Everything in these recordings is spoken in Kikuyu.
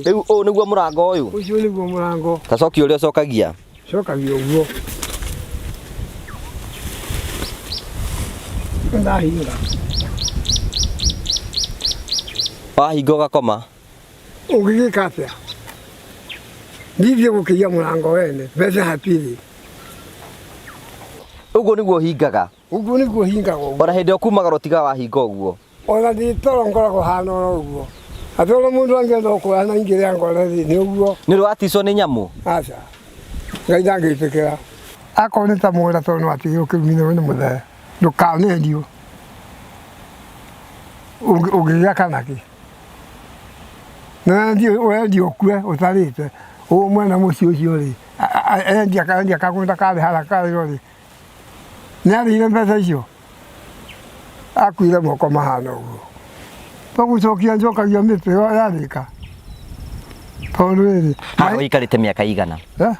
Rĩu ũyũ nĩguo mũrango ũyũ? Ũcio nĩguo mũrango. Ta cokia ũrĩa ũcokagia. Cokagia ũguo. Ndahinga. Wahinga ũgakoma? Ũngĩgĩka atĩa? Ndithiĩ gũkĩia mũrango wene, mbeca hatirĩ. Ũguo nĩguo ũhingaga? Ũguo nĩguo hingaga ũguo. Ona hĩndĩ ĩyo kumagara ũtigaga wahinga ũguo. Ona ndĩ toro ngoragwo hana oro ũguo. Atĩ ona mũndũ angĩenda gũkũra na ingĩrĩa ngore rĩ, nĩ ũguo. Nĩ ũrĩ waticwo nĩ nyamũ? Aca. Ngai ndangĩtĩkĩra. Akorwo nĩ ta mũgũnda tondũ nĩ watigirwo kĩrumi-inĩ nĩ mũthee, ndũkanendio. Ũngĩgĩaka nakĩ? Ũrendio ũkue ũtarĩte. Ũyũ mwene mũciĩ ũcio rĩ, endia kagũnda karĩ harĩa karĩ rĩ, Nĩ arĩire mbeca icio? Akuire moko mahana ũguo. To gũcokia njokagia mĩtĩ ĩyo yarĩka. Tondũ rĩrĩ. Haha ũikarĩte mĩaka igana? Eh?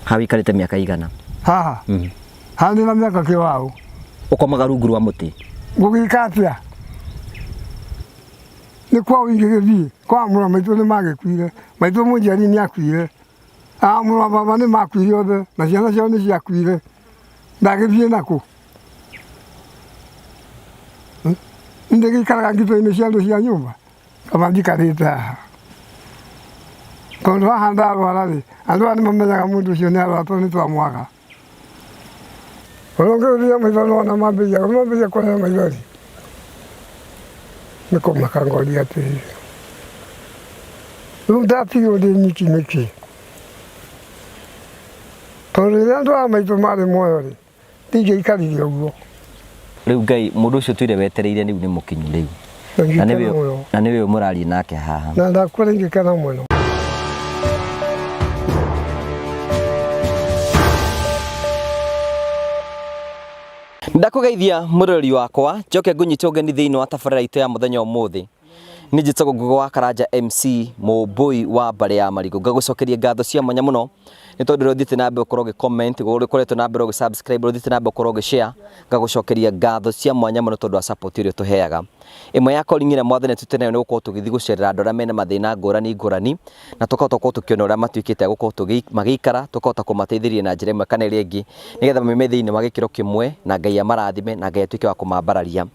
Haha ũikarĩte mĩaka igana? Haha? Mm. Haha ndĩna mĩaka kĩwaũ. Ũkomaga rungu rwa mũtĩ? Ngũgĩka atĩa? Nĩ kwao ingĩgĩthiĩ? Kwa mũrũ wa maitũ nĩ magĩkuire. Maitũ mũnjiari nĩ akuire. Aa mũrũ wa baba nĩ makuire othe na ciana ciao nĩ ciakuire. Ndagĩthiĩ nakũ? Ndĩgĩikaraga ngito-inĩ cia andũ cia nyũmba? Kaba njikarĩte haha. Tondũ haha ndarwara rĩ, andũ aya nĩ mamenyaga mũndũ ũcio nĩ arwara tondũ nĩ twamwaga. Ona ũngĩrũthia maitho nĩwona mambĩrĩria mambĩrĩria kũrĩra maithori. Nĩ kũmaka ngoria atĩrĩrĩ, rĩu ndatigirwo ndĩ nyiki nĩkĩ? Tondũ rĩrĩa andũ a maitũ marĩ muoyo rĩ, ndingĩaikarire ũguo. Rĩu Ngai, mũndũ ũcio ũtũire wetereire rĩu nĩ mũkinyu rĩu. Na ngĩkena mũno. Na nĩwe ũyũ mũraria nake haha. Na ndakua rĩ ngĩkena mũno. Ndakũgeithia mũrori wakwa, njoke ngũnyite ũgeni thĩinĩ wa tabarĩra itũ ya mũthenya ũmũthĩ. Nĩ njĩtagwo Ngũgĩ wa Karanja MC mũmbũi wa mbarĩ ya Marigũ. Ngagũcokeria ngatho cia mwanya mũno nĩ tondũ ũrĩa ũthiĩte na mbere gũkorwo ũgĩ comment, ũrĩa ũkoretwo na mbere ũgĩ subscribe, ũrĩa ũthiĩte na mbere gũkorwo ũgĩ share, ngagũcokeria ngatho cia mwanya mũno tondũ wa support ĩrĩa ũtũheaga. Ĩmwe ya calling ĩrĩa Mwathani atũĩte nayo nĩ gũkorwo tũgĩthiĩ gũcerera andũ arĩa mena mathĩna ngũrani ngũrani, na tũkahota gũkorwo tũkĩona ũrĩa matuĩkĩte a gũkorwo magĩikara, tũkahota kũmateithĩrĩria na njĩra ĩmwe kana ĩrĩa ĩngĩ, nĩgetha maume thĩinĩ wa gĩkĩro kĩmwe, na Ngai amarathime, na Ngai atuĩke wa kũmambararia.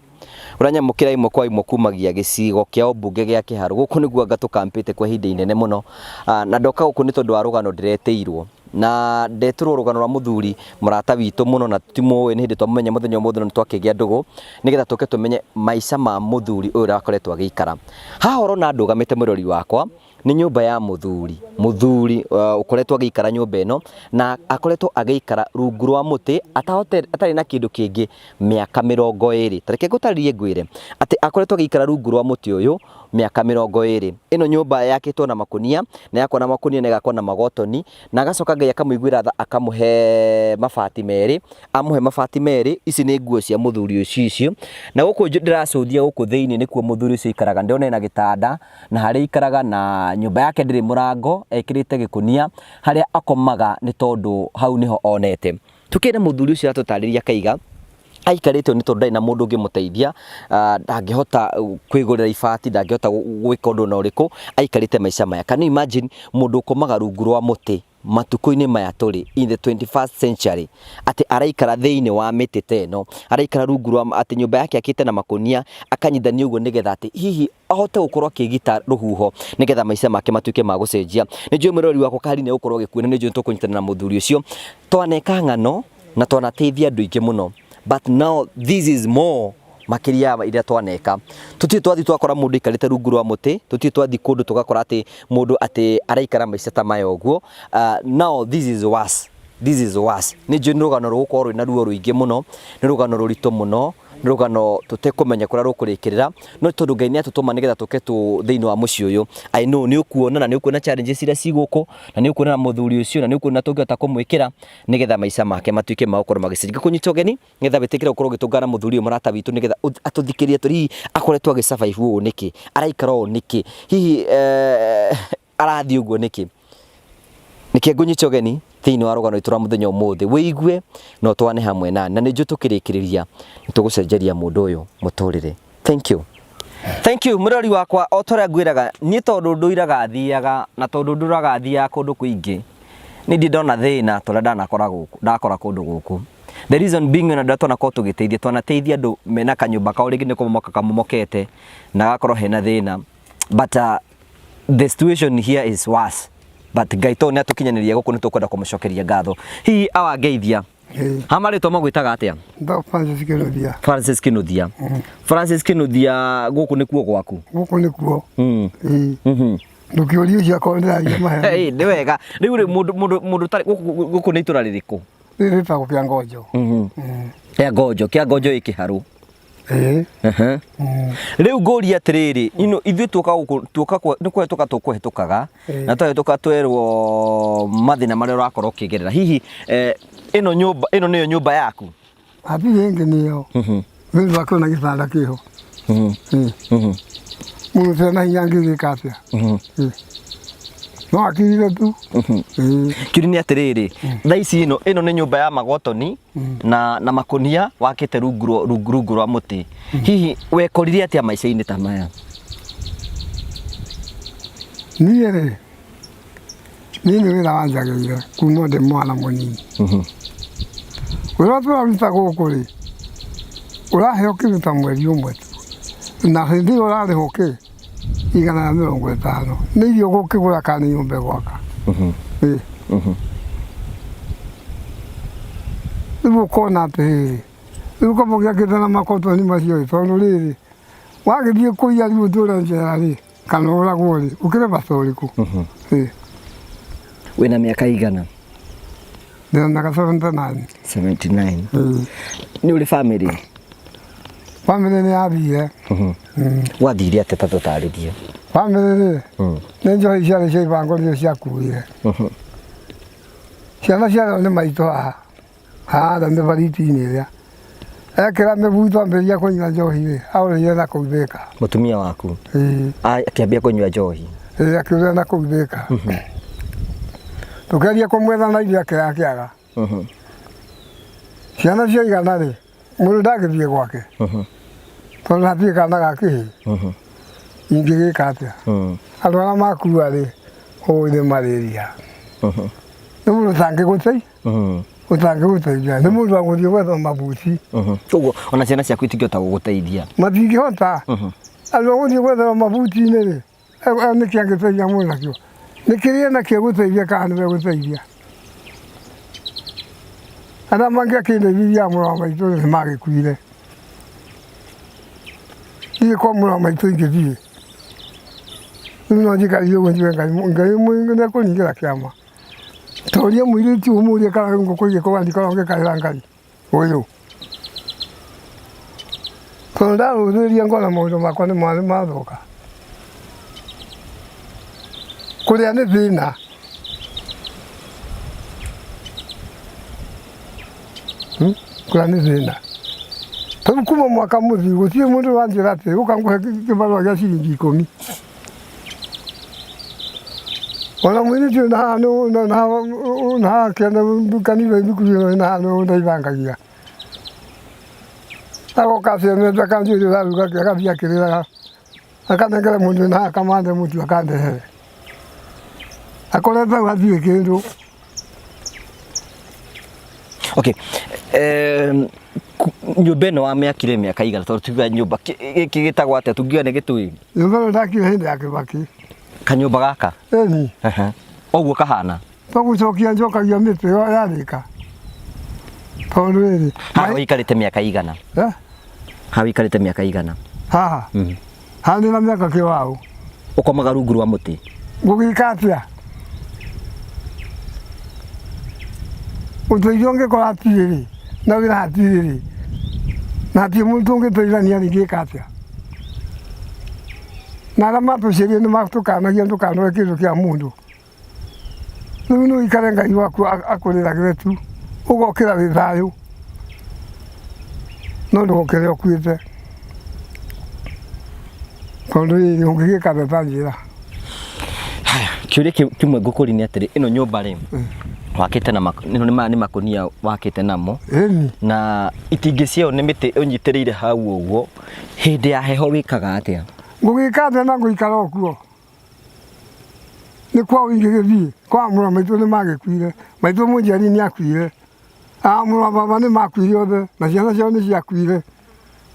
Ũranyamũkĩra ĩmwe kwa ĩmwe kumagia gĩcigo kĩa ũmbunge gĩa Kĩharũ. Gũkũ nĩguo anga tũkampĩte kwa ihinda inene mũno, na ndoka gũkũ nĩ tondũ wa rũgano ndĩretĩirwo. Na ndetĩrwo rũgano rwa mũthuri mũrata witũ mũno na timũĩ nĩ hĩndĩ twamũmenya mũthenya ũmũthĩ no nĩ twakĩgĩa ndũgũ, nĩgetha tũke tũmenye maica ma mũthuri ũyũ ũrĩa akoretwo agĩikara. Haha ũrona ndũgamĩte mũrori wakwa, nĩ nyũmba ya mũthuri, mũthuri ũkoretwo agĩikara nyũmba ĩno, na akoretwo agĩikara rungu rwa mũtĩ atarĩ na kĩndũ kĩngĩ mĩaka 20. Ta reke ngũtarĩrie ngwĩre, atĩ akoretwo agĩikara rungu rwa mũtĩ ũyũ mĩaka 20. Ĩno nyũmba yakĩtwo na makũnia, na yakwo na makũnia na ĩgakwo na magotoni, na agacoka Ngai akamũiguĩra tha akamũhe mabati merĩ, amũhe mabati merĩ, ici nĩ nguo cia mũthuri ũcio icio, na gũkũ ndĩracũthia gũkũ thĩiniĩ nĩkuo mũthuri ũcio aikaraga, ndĩrona ena gĩtanda, na harĩa aikaraga na nyũmba yake ndĩrĩ mũrango, ekĩrĩte gĩkũnia, harĩa akomaga nĩ tondũ hau nĩho onete. Tũkĩrĩ na mũthuri ũcio aratũtarĩria akaiga, aikarĩte ũũ nĩ tondũ ndarĩ na mũndũ ũngĩmũteithia, ndangĩhota kwĩgũrĩra ibati, ndangĩhota gwĩka ũndũ ona ũrĩkũ, aikarĩte maica maya. Can you imagine mũndũ ũkomaga rungu rwa mũtĩ matukũ-inĩ maya tũrĩ in the 21st century, atĩ araikara thĩinĩ wa mĩtĩ ta ĩno, araikara rungu rwa, atĩ nyũmba yake akĩte na makũnia, akanyitithania ũguo nĩgetha atĩ hihi ahote gũkorwo akĩgita rũhuho nĩgetha maica make matuĩke ma gũcenjia. Nĩ njũĩ mwĩroreri wakwa Karine egũkorwo agĩkuona, nĩ njũĩ nĩ tũkũnyitanĩra na mũthuri ũcio. Twaneka ng'ano na twanateithia andũ aingĩ mũno, but now this is more makĩria ya iria twaneka. Tũtirĩ twathiĩ twakora mũndũ aikarĩte rungu rwa mũtĩ, tũtirĩ twathiĩ kũndũ tũgakora atĩ mũndũ atĩ araikara maica ta maya ũguo. Now this is worse, this is worse. Nĩ njũĩ nĩ rũgano rũgũkorwo rwĩna ruo rũingĩ mũno, nĩ rũgano rũritũ mũno, nĩ rũgano tũtekũmenya kũrĩa rũkũrĩkĩrĩra, no tondũ Ngai nĩ atũtũma nĩgetha tũke tũ thĩinĩ wa mũciĩ ũyũ, I know nĩ ũkuona na nĩ ũkuona challenges iria ci gũkũ, na nĩ ũkuona na mũthuri ũcio, na nĩ ũkuona tũngĩhota kũmwĩkĩra nĩgetha maica make matuĩke ma gũkorwo magĩcenjia. Ngĩkũnyita ũgeni nĩgetha wĩtĩkĩre gũkorwo ũgĩtũngana na mũthuri ũyũ mũrata witũ nĩgetha atũthikĩrĩrie tũ hihi akoretwo agĩ survive ũũ nĩkĩ, araikara ũũ nĩkĩ, hihi arathiĩ ũguo nĩkĩ. Nĩkĩo ngũnyita ũgeni thĩinĩ wa rũgano rwitũ rwa mũthenya ũmũthĩ wĩigue na ũtwane hamwe nani, na nĩ njũĩ tũkĩrĩkĩrĩria nĩ tũgũcenjeria mũndũ ũyũ mũtũrĩre. Thank you. Thank you mũrori wakwa o ta ũrĩa ngwĩraga niĩ tondũ ndũiraga thiaga na tondũ ndũraga thiaga kũndũ kũingĩ niĩ ndirĩ ndona thĩna ta ũrĩa ndanakora gũkũ ndakora kũndũ gũkũ. The reason being ona andũ arĩa twanakorwo tũgĩteithia twanateithia andũ mena kanyũmba kao rĩngĩ nĩ kũmomoka kamomokete na gakorwo hena thĩna but the situation here is worse but Ngai tondũ nĩ atũkinyanĩria gũkũ nĩ tũkwenda kũmũcokeria ngatho. Hihi awangeithia ha marĩtwa magwĩtaga atĩa? Ndao Francis Kĩnuthia. Francis Kĩnuthia. Francis Kĩnuthia gũkũ nĩkuo gwaku? Gũkũ nĩkuo. Ĩĩ. Ndũkĩũrie ũcio akorwo ndĩraria maheni. Ĩĩ, nĩ wega. Rĩu rĩ mũndũ mũndũ mũndũ ũtarĩ gũkũ gũkũ nĩ itũra rĩrĩkũ? Rĩrĩ rĩtagwo Kĩangonjo. Kĩangonjo, Kĩangonjo ĩ Kĩharũ. Ĩĩ. Rĩu ngũrie atĩrĩrĩ, ino ithuĩ tuoka gũkũ tuoka nĩ kũhetũka tũkũhetũkaga na twahĩtũka twerwo mathĩna marĩa ũrakorwo ũkĩgerera. Hihi ĩno nyũmba ĩno nĩyo nyũmba yaku? Hatirĩ ĩngĩ nĩyo. Rĩu ndwakĩona gĩtanda kĩho. Mũndũ ũtarĩ na hinya angĩgĩka atĩa? No akirire tu. Kĩũria nĩ atĩrĩrĩ, thaa ici ĩno ĩno nĩ nyũmba ya magotoni na makũnia wakĩte rungu rwa mũtĩ. Hihi wekorire atĩa maica-inĩ ta maya? Niĩ rĩ, niĩ nĩ wĩra wanjagĩrĩire kuma ndĩ mwana mũnini. Wĩra ũrĩa tũraruta gũkũ rĩ, ũraheo kĩndũ ta mweri ũmwe tu, na hĩndĩ ĩyo ũrarĩhwo kĩ, 150. Nĩ irio ũgũkĩgũra kana nĩ nyũmba ĩgwaka? Ĩĩ. Rĩu ũkona atĩrĩrĩ, rĩu kaba ũgĩakĩte na makotoni macio ĩ, tondũ rĩrĩ, wagĩthiĩ kũiya rĩu ũtũre njera rĩ, kana ũragwo rĩ, ũkĩrĩ bata ũrĩkũ? Ĩĩ. Wĩna mĩaka igana? Ndĩna mĩaka 79. 79. Nĩ ũrĩ bamĩrĩ? Bamĩrĩ nĩ yathire. Gwathire atĩa ta tũtarĩrie? Bamĩrĩ rĩ, nĩ njohi ciarĩ cia ibango nĩcio ciakuire. Ciana ciarerwo nĩ maitũ haha, haarĩa mĩbariti-inĩ ĩrĩa. Ekĩra mĩbuto ambĩrĩria kũnyua njohi rĩ, aũrĩire na kũu Thĩka. Mũtumia waku? Ĩĩ. Akĩambia kũnyua njohi? Ĩĩ, akĩũrĩra na kũu Thĩka. Tũkĩgeria kũmwetha na ithuĩ akĩaga. Ciana ciaigana rĩ, mũndũ ndangĩthiĩ gwake tondũ hatirĩ kana ga kĩhĩĩ. Ingĩgĩka atĩa? Andũ arĩa makua rĩ, ũĩ nĩ malaria. Nĩ mũndũ ũtangĩgũteithia ũtangĩgũteithia nĩ mũndũ wa gũthiĩ gwetha mabuti. Koguo ona ciana ciaku itingĩhota gũgũteithia? Matingĩhota. Andũ a gũthiĩ gwetha mabuti-inĩ rĩ, nĩkĩ angĩteithia mũndũ nakĩo? Nĩ kĩrĩa nakĩo gũteithia kana nĩwe gũteithia? Arĩa mangĩakĩndeithirie mũrũ wa maitũ nĩ magĩkuire. Niĩ kwa mũrũ wa maitũ ingĩthiĩ, rĩu no njikarire ũguo njuge Ngai Ngai nĩ ekũningĩra kĩama. Toria mũirĩtu ũmũrie kana ngũkũ igĩkũga ndikoragwo ngĩkaĩra Ngai ũyũ. Tondũ ndarũthĩrĩria ngona maũndũ makwa nĩ mathũka. Kũrĩa nĩ thĩna. Kũrĩa nĩ thĩna. Tondũ kuma mwaka mũthiru gũtirĩ mũndũ ũranjĩra atĩ ũka ngũhe kĩbarũa gĩa ciringi 10. Ona mũirĩtu ũyũ na haha na haha kĩanda kanitha thukuru ĩno na haha nĩ ũndeithangagia. Agoka acemete akanjũria ũraruga kĩ agathiĩ akĩrĩraga akanengera mũndũ wĩna haha akamande mũtu akandehere. Akorete hau hatirĩ kĩndũ. Okay. Nyũmba ĩno wamĩakire mĩaka igana tondũ tuga nyũmba gĩkĩ gĩtagwo atĩa tungiuga nĩ gĩtũĩ? Nyũmba ĩno ndakire hĩndĩ ya Kĩbakĩ. Kanyũmba gaka? Ĩni. Ũguo kahana? To gũcokia njokagia mĩtĩ ĩyo yarĩka. Tondũ rĩrĩ. Haha ũikarĩte mĩaka igana? Eh? Haha ũikarĩte mĩaka igana? Haha? Haha ndĩna mĩaka kĩwaũ. Ũkomaga rungu rwa mũtĩ? Ngũgĩka atĩa? Ũteithio ũngĩkorwo hatirĩ rĩ, na wĩra hatirĩ rĩ, na hatirĩ mũndũ tũngĩteithania rĩ, ingĩka atĩa? Na arĩa matũciarire nĩ matũkanagia ndũkanoe kĩndũ kĩa mũndũ. Rĩu no ũikare Ngai waku akũrĩragĩre tu, ũgokĩra wĩ thayũ, no ndũgokĩre ũkuĩte. Tondũ rĩrĩ ũngĩgĩka atĩa ta njĩra? Haya, kĩũria kĩmwe ngũkũria nĩ atĩrĩ, ĩno nyũmba rĩ, wakĩte na ĩno nĩ maya nĩ makũnia wakĩte namo. Ĩni. Na itingĩ ciayo nĩ mĩtĩ ũnyitĩrĩire hau ũguo, hĩndĩ ya heho wĩkaga atĩa? Ngũgĩka atĩa na ngũikara o kuo? Nĩ kwao ingĩgĩthiĩ? Kwa mũrũ wa maitũ nĩ magĩkuire, maitũ mũnjiari nĩ akuire, a mũrũ wa baba nĩ makuire othe na ciana ciao nĩ ciakuire,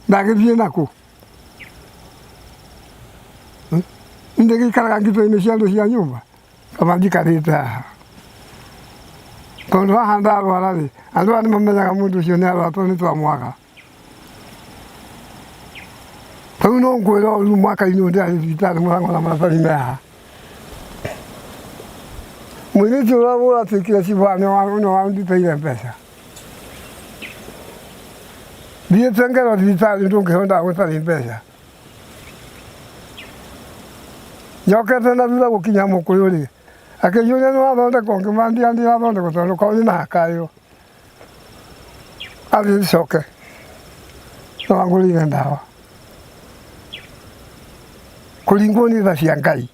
ndagĩthiĩ nakũ? Ndĩgĩikaraga ngito-inĩ cia andũ cia nyũmba? Kaba njikarĩte haha. Tondũ haha ndarwara rĩ, andũ aya nĩ mamenyaga mũndũ ũcio nĩ arwara tondũ nĩ twamwaga. Rĩu no ngwĩre o rĩu mwaka-inĩ ũyũ ndĩrathiĩ thibitarĩ mũrango na maratathi me haha. Mũirĩtu ũrĩa ũratuĩkire cibũ haha nĩwe wandutĩire mbeca. Thiĩte ngerwo thibitarĩ ndũngĩheo ndawa gũtarĩ mbeca. Njokete na thutha gũkinya mũkũyũ rĩ, akĩnjũria nĩ wathondekwo ngĩmwĩra ndirathondekwo tondũ korwo ndĩ na hakayo. Athiĩ ncoke no angũrĩire ndawa. Kũringwo nĩ tha cia Ngai,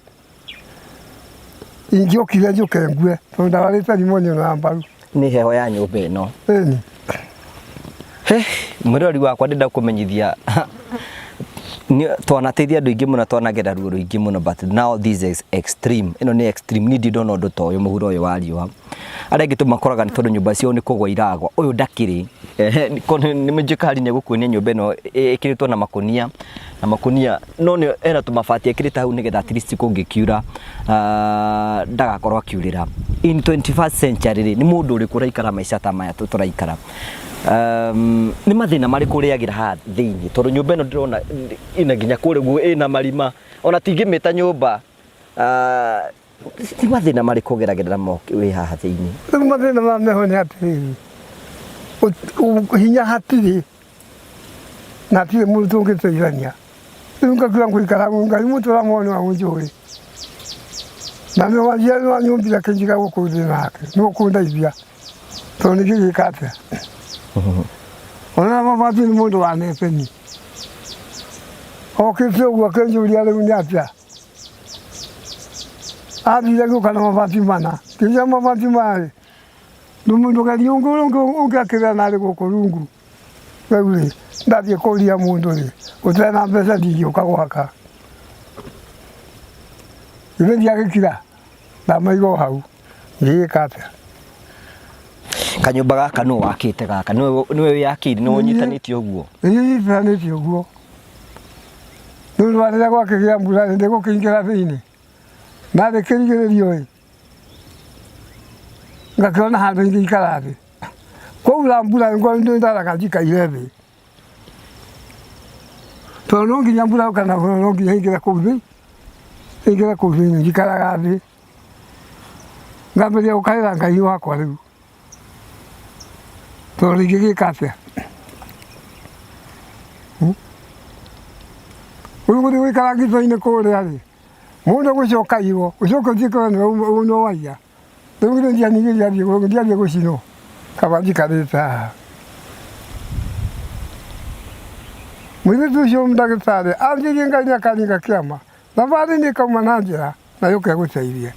ingĩokire njũke ngue tondũ ndarwarĩte pneumonia ĩno ya mbaru. Nĩ heho ya nyũmba ĩno. Ĩni. He, mwĩrori wakwa ndĩrenda kũmenyithia twanateithia andũ aingĩ mũno twanagera ruo rũingĩ mũno but now this is extreme ĩno nĩ extreme niĩ ndirĩ ndona ũndũ ta ũyũ mũhuro ũyũ wa riũa arĩa angĩ tũmakoraga nĩ tondũ nyũmba ciao nĩ kũgwa iragwa ũyũ ndakĩrĩ nĩ njĩkari nĩ gũkuonia nyũmba ĩno ĩkĩrĩtwo na makũnia na makũnia no nĩ ena tũmabati ekĩrĩte hau nĩgetha at least kũngĩkiura ah, ndagakorwo akiurĩra in 21st century rĩ nĩ mũndũ ũrĩkũ ũraikara maica ta maya tũraikara nĩ mathĩna marĩkũ ũrĩagĩra haha thĩinĩ tondũ nyũmba ĩno ndĩrona ĩna nginya kũrĩa ũguo ĩna marima ona tingĩmĩta nyũmba ah, Nĩ mathĩna marĩkũ ũgeragĩra mo wĩ haha thĩinĩ? Rĩu mathĩna marĩa meho nĩ atĩrĩrĩ, hinya hatirĩ na hatirĩ mũndũ tũngĩteithania. Rĩu ngakiuga ngũikara Ngai mũtũra muoyo nĩwe ũnjũĩ. Na nĩwe wanyũmbire akĩnjiga gũkũ thĩ nake nĩwe ũkũndeithia tondũ ndingĩgĩka atĩa. Ona mabati nĩ mũndũ wa nebeni. Okĩte ũguo akĩnjũria rĩu nĩ atĩa. Athire gũka na mabati mana ngĩiga mabati maya rĩ ndũgerie ũngĩ ũngĩakĩrĩra narĩ gũkũ rungu rĩu rĩ ndathiĩ kũria mũndũ rĩ ũtarĩ na mbeca ndingĩũka gwaka githĩ ndiagĩkira ndamaiga o hau ngĩgĩka atĩa. Kanyũmba gaka nũ wakĩte gaka nĩwe wĩyakĩire nĩwe ũnyitanĩtie ũguo? Nĩ nyitanĩtie ũguo. Nĩ ũndũ wa rĩrĩa gwakĩgĩa mbura rĩ, ndĩgũkĩingĩra thĩinĩ, ndarĩ kĩrigĩrĩrio ĩ, ngakĩona handũ ingĩikara thĩ. Kwaura mbura nĩ ndaraga njikaire thĩ, tondũ no nginya mbura yoka no nginya ĩingĩre kũu thĩ, ĩingĩre kũu thĩinĩ, njikaraga thĩ, ngambĩrĩria gũkaĩra Ngai wakwa rĩu. Tondũ ingĩgĩka atĩa? Hmm? Rĩu gũthiĩ gũikara ngito-inĩ kũrĩa rĩ, mũndũ gũcoka aiywo, ũcoke ũtuĩke we nĩwe nĩwe waiya. Rĩu githĩ ndianigĩria thiĩ ndiathiĩ gũcinwo, kaba njikarĩte haha. Mũirĩtu ũcio ndagĩtarĩ anjĩrie Ngai nĩakaringa kĩama, thabarĩ nĩĩkauma na njĩra. Na yũke ĩgũteithie.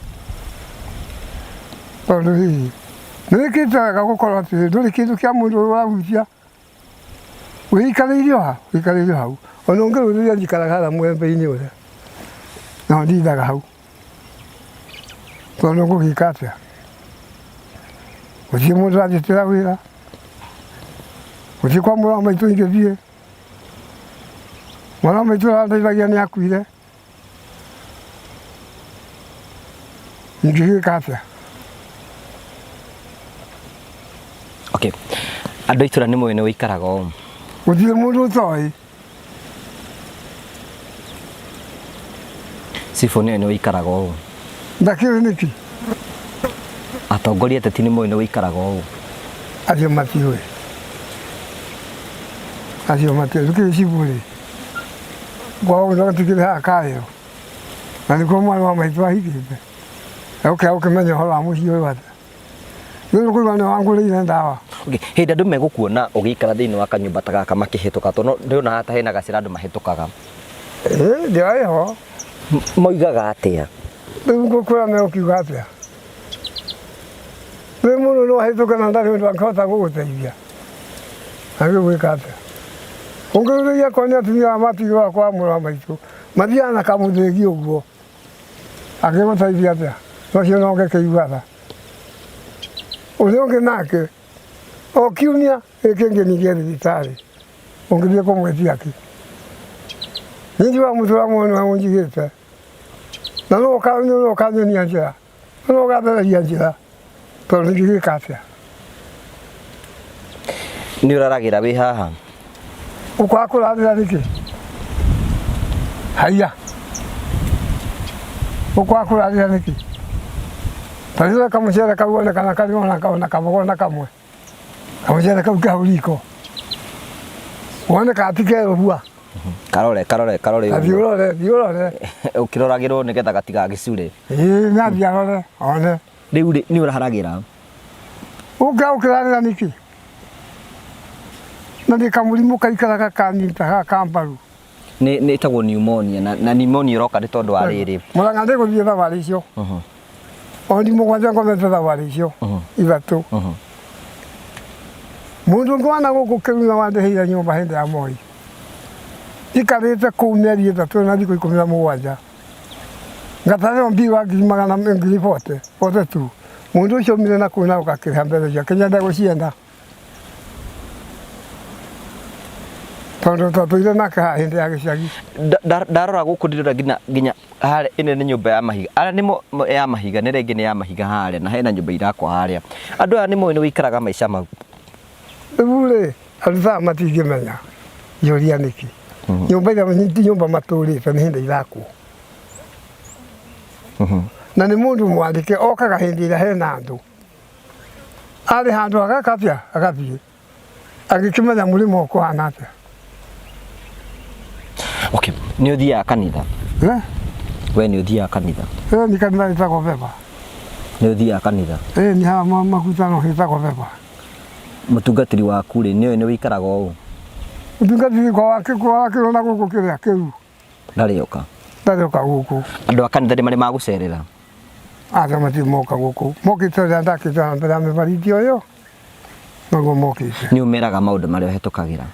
Tondũ hihi nĩ wĩkĩte wega gũkorwo atĩ ndũrĩ kĩndũ kĩa mũndũ ũrahutia, wĩikarĩire o ha? Wĩikarĩire o hau. Ona ũngĩrũthĩrĩria njikaraga harĩa mũembe-inĩ ũrĩa, no ndindaga hau. Tondũ ngũgĩka atĩa? Gũtirĩ mũndũ ũranjĩtĩra wĩra, gũtirĩ kwa mũrũ wa maitũ ingĩthiĩ, mwana wa maitũ ũrĩa wandeithagia nĩ akuire. Ingĩgĩka atĩa? Okay. Andũ a itũra nĩ moĩ nĩ ũikaraga ũũ. Gũtirĩ mũndũ ũtoĩ. Cibũ nĩoĩ nĩ ũikaraga ũũ. Ndakĩũĩ nĩkĩ? Atongoria ateti nĩ moĩ nĩ ũikaraga ũũ. Acio matiũĩ. Acio matiũĩ. Ndũkĩũĩ cibũ rĩ. Kwao gũtikĩrĩ haha kaĩro na nĩkuo mwana wa maitũ ahikĩte ũkĩaga gũkĩmenya ũhoro wa mũciĩ ũyũ atĩa rĩu nĩ kũigua nĩ wangũrĩire ndawa. Okay, hĩndĩ andũ megũkuona ũgĩikara thĩinĩ wa kanyũmba ta gaka makĩhĩtũka tondũ ndĩrona ta hena gacĩra andũ mahĩtũkaga. Ĩĩ njĩra ĩho. Moigaga atĩa? Rĩu ngũkwĩra megũkiuga atĩa? Rĩu mũndũ no ahĩtũke na ndarĩ ũndũ angĩhota gũgũteithia. Agĩrĩirwo gwĩka atĩa? Ũngĩrũithia akorwo nĩ atumia aya matigirwo kwa mũrũ wa maitũ, Mathiaga na kamũthĩgi ũguo. Angĩgũteithia atĩa? Na ũcio no ũngĩkĩigua tha. Ũrĩa ũngĩ nake, o kiumia gĩkĩ kĩngĩ ningĩ e thibitarĩ, ũngĩthiĩ kũmwĩtia kĩ? Niĩ ndiugaga mũtũra muoyo nĩwe ũnjigĩte, na nũũ ũkanyonia njĩra? Nũũ ũgathereria njĩra? Tondũ ndingĩgĩka atĩa? Nĩ ũraragĩra wĩ haha? Ũkwaga kũrarĩra nĩkĩ? Haiya, ũkwaga kũrarĩra nĩkĩ? Ta rĩrĩa kamũcere kau one kana karĩ ona ona kabogo ona kamwe. Kamũcere kau ke hau riko. Wone kana ti kerũhua. Karore karore karore. Thiĩ ũrore, thiĩ ũrore. Ũkĩroragĩrwo nĩgetha gatigagĩcure. Ĩĩ nĩ athiĩ arore one. Rĩu rĩ nĩ ũraragĩra? Ũka ũkĩrarĩra nĩkĩ? Na nĩ kamũrimũ kaikaraga kanyita haha ka mbaru. Nĩ nĩ ĩtagwo pneumonia na, na pneumonia ĩroka nĩ tondũ wa rĩrĩ. Mũrang'a ndĩgũthiĩ thabarĩ icio. Ondi mũgwanja ngomete thabarĩ icio ithatũ. Mũndũ ũngĩ wana gũkũ Kĩruna wandĩhĩire nyũmba hĩndĩ ya Moi. Njikarĩte kũu mĩeri ĩtatũ na thikũ 17. Ngatarĩrwo mbirũ ya ngiri magana ngiri bote, bote tu. Mũndũ ũcio aumire na kũu na ũgakĩrĩha mbeca icio akĩnyenda gũcienda. Tondũ twatũire nake haha hĩndĩ ya gĩcagi. Ndarora gũkũ ndĩrona nginya nginya harĩa ĩno nĩ nyũmba ya mahiga. Arĩa nĩ ya mahiga na ĩrĩa ĩngĩ nĩ ya mahiga harĩa na hena nyũmba irakwo harĩa. Andũ aya nĩ moĩ nĩ wĩikaraga maica mau. Rĩu rĩ, andũ aya matingĩmenya njũria nĩkĩ. Nyũmba iria ti nyũmba matũrĩte nĩ hĩndĩ irakwo. Na nĩ mũndũ mwandĩke okaga hĩndĩ ĩrĩa hena andũ. Arĩ handũ ageka atĩa agathiĩ. Agĩkĩmenya mũrĩmo ũkũhana atĩa. Okay, nĩ ũthiaga kanitha? Eh? We nĩ ũthiaga kanitha? Ĩyo nĩ kanitha ĩtagwo Beba. Nĩ ũthiaga kanitha? Ĩĩ nĩ haha makutano ĩtagwo Beba. Mũtungatĩri waku rĩ, nĩ oĩ nĩ wĩikaraga ũũ? Mũtungatĩri kwa wake kwa wake na gũkũ kĩrĩa kĩu. Ndarĩ oka? Ndarĩ oka gũkũ. Andũ a kanitha nĩ marĩ magũcerera? Aca matirĩ moka gũkũ. Mokĩte ũrĩa ndakĩte na mbere ya mĩbariti ũyũ. Noguo mokĩte. Nĩ ũmeraga maũndũ marĩa ũhetũkagĩra?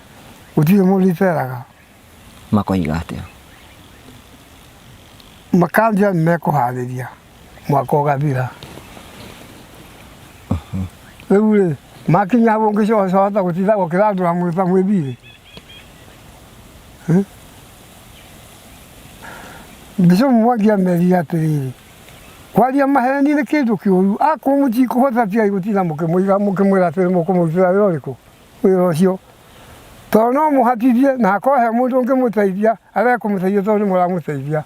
Gũtirĩ mũndũ iteraga. Makoiga atĩa? Makanjĩra nĩ mekũharĩria mwaka ũgathira. Rĩu rĩ, makinya hau ũngĩcohota gũtinda gũkĩrandũra mwĩ ta mwĩ thirĩ. Bishop Mwangi amerire atĩrĩrĩ, kwaria maheni nĩ kĩndũ kĩũru, akorwo mũtikũhota tigai gũtinda mũkĩmũiga mũkĩmwĩra atĩ mũkũmũrutĩra wĩra ũrĩkũ, wĩra ũcio. Tondũ no mũhatithie na hakorwo he mũndũ ũngĩmũteithia, arege kũmũteithia tondũ nĩ mũramũteithia.